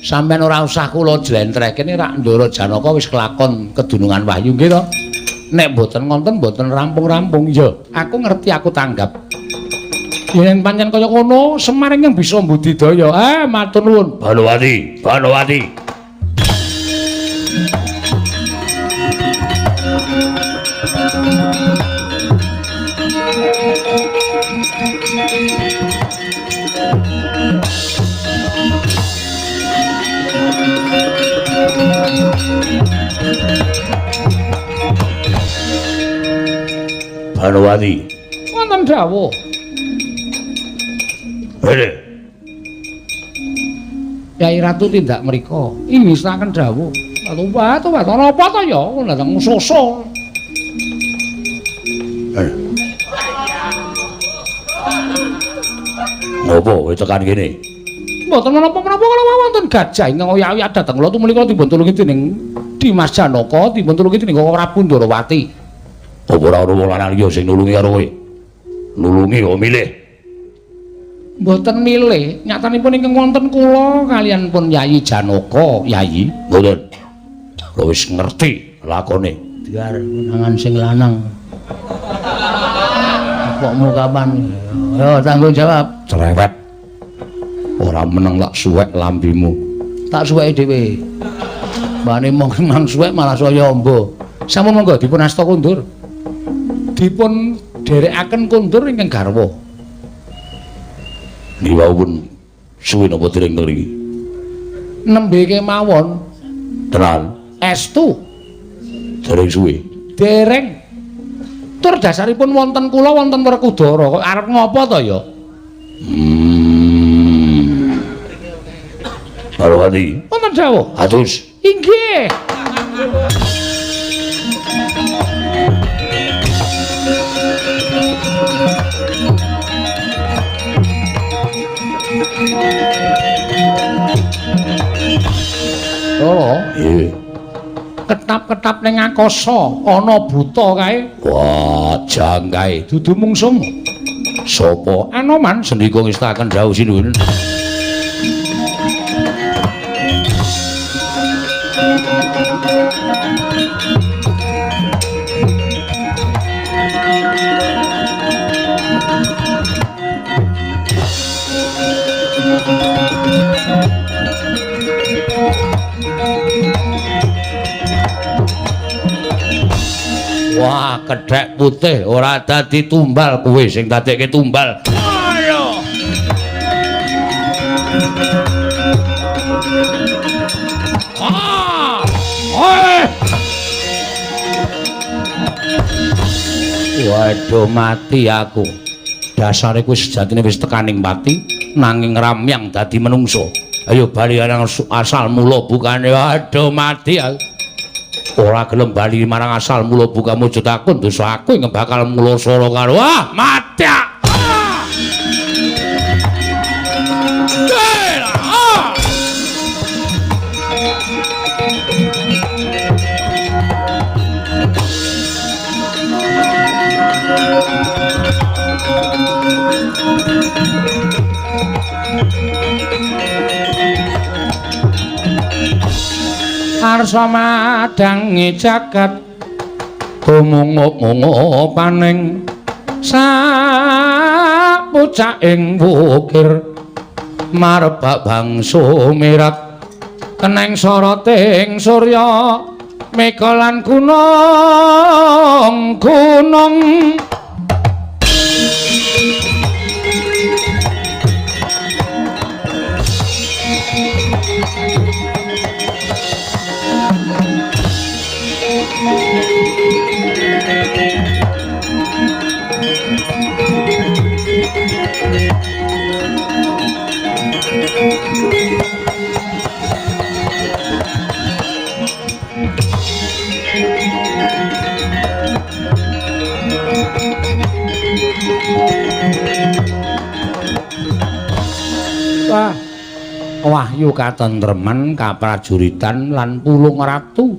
Sampeyan ora usah kula jlentrehke rak Ndara Janaka wis kelakon kedunungan wahyu nggih to. Nek mboten ngonten mboten rampung-rampung. Ya, aku ngerti aku tanggap. Yen pancen kaya ngono, Semar ingkang bisa mbudidaya. Matur nuwun. Banowati, Banowati. Banowati. Wonten dawuh. Rene. Yai Ratu tindak mriko. Ingisaken dawuh. Wah, to ana apa to ya? Dateng soso. Ngopo kowe tekan kene? Mboten menapa-menapa kala wonten gajah ingkang oyak-oyak dhateng kula tumuli dipun tulungi dening Dimas Janaka, dipun tulungi dening Prabu Ndorowati. Apa ora ana wong lanang liya sing nulungi karo kowe? Nulungi kok milih? Mboten milih, nyatanipun ingkang wonten kula kaliyan pun Yayi Janaka, Yayi. Mboten. Kula wis ngerti lakone. Biar konangan sing lanang. Pokmu kapan? Yo tanggung jawab. Cerewet. Ora meneng tak suwek lambimu. Tak suweki dhewe. Mbane mong mang suwek malah saya amba. Sampun monggo dipun asta kundur. Dipun dherekaken kundur ingkang garwa. Niki wau pun suwe napa dereng mriki? Nembe kemawon. Tenan. Estu. Dereng suwe. Dereng. Tur dasaripun wonten kula wonten Werkudara kok arep ngopo to ya? Banowati. Wonten dawuh. Atus. Inggih. Loro. Nggih. Ketap-ketap ning angkasa ana buta kae. Wah, jang kae dudu mungsung. Sapa? Anoman sendika ngestaken dawuh sinuwun. Wah, kedhek putih ora dadi tumbal kowe sing dadekke tumbal. Ayo. Ah! Oi! Waduh, mati aku. Dasare kuwi sejatine wis tekaning pati nanging ramyang dadi menungso. Ayo bali nang asal mula bukane. Waduh, mati aku. Ora gelem bali marang asal mula buka mujud aku dosa aku ingkang bakal mulasara karo ah mati. Arsa madangi jagat tumungup-mungupaning sapucaking wukir marbak bangsa mirat keneng soroting surya mega lan gunung-gunung. Wahyu katentreman kaprajuritan lan Pulung Ratu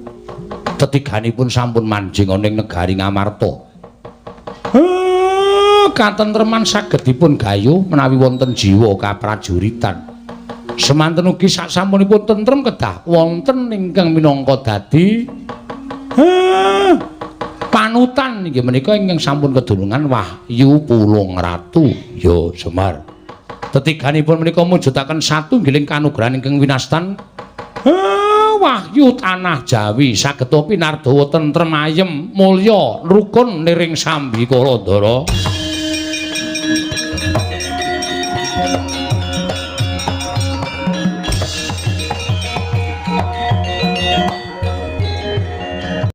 tetiganipun sampun manjing ana ing negari Ngamarta. Katentreman saged dipun gayuh menawi wonten jiwa kaprajuritan. Semanten ugi sasampunipun tentrem kedah wonten ingkang minangka dadi panutan inggih menika ingkang sampun kedunungan Wahyu Pulung Ratu. Ya Semar. Tetiganipun menika mujudaken satunggiling kanugrahan ingkang winastan wahyu tanah Jawi saged pinardawa tentrem ayem mulya rukun niring sambi kalandara.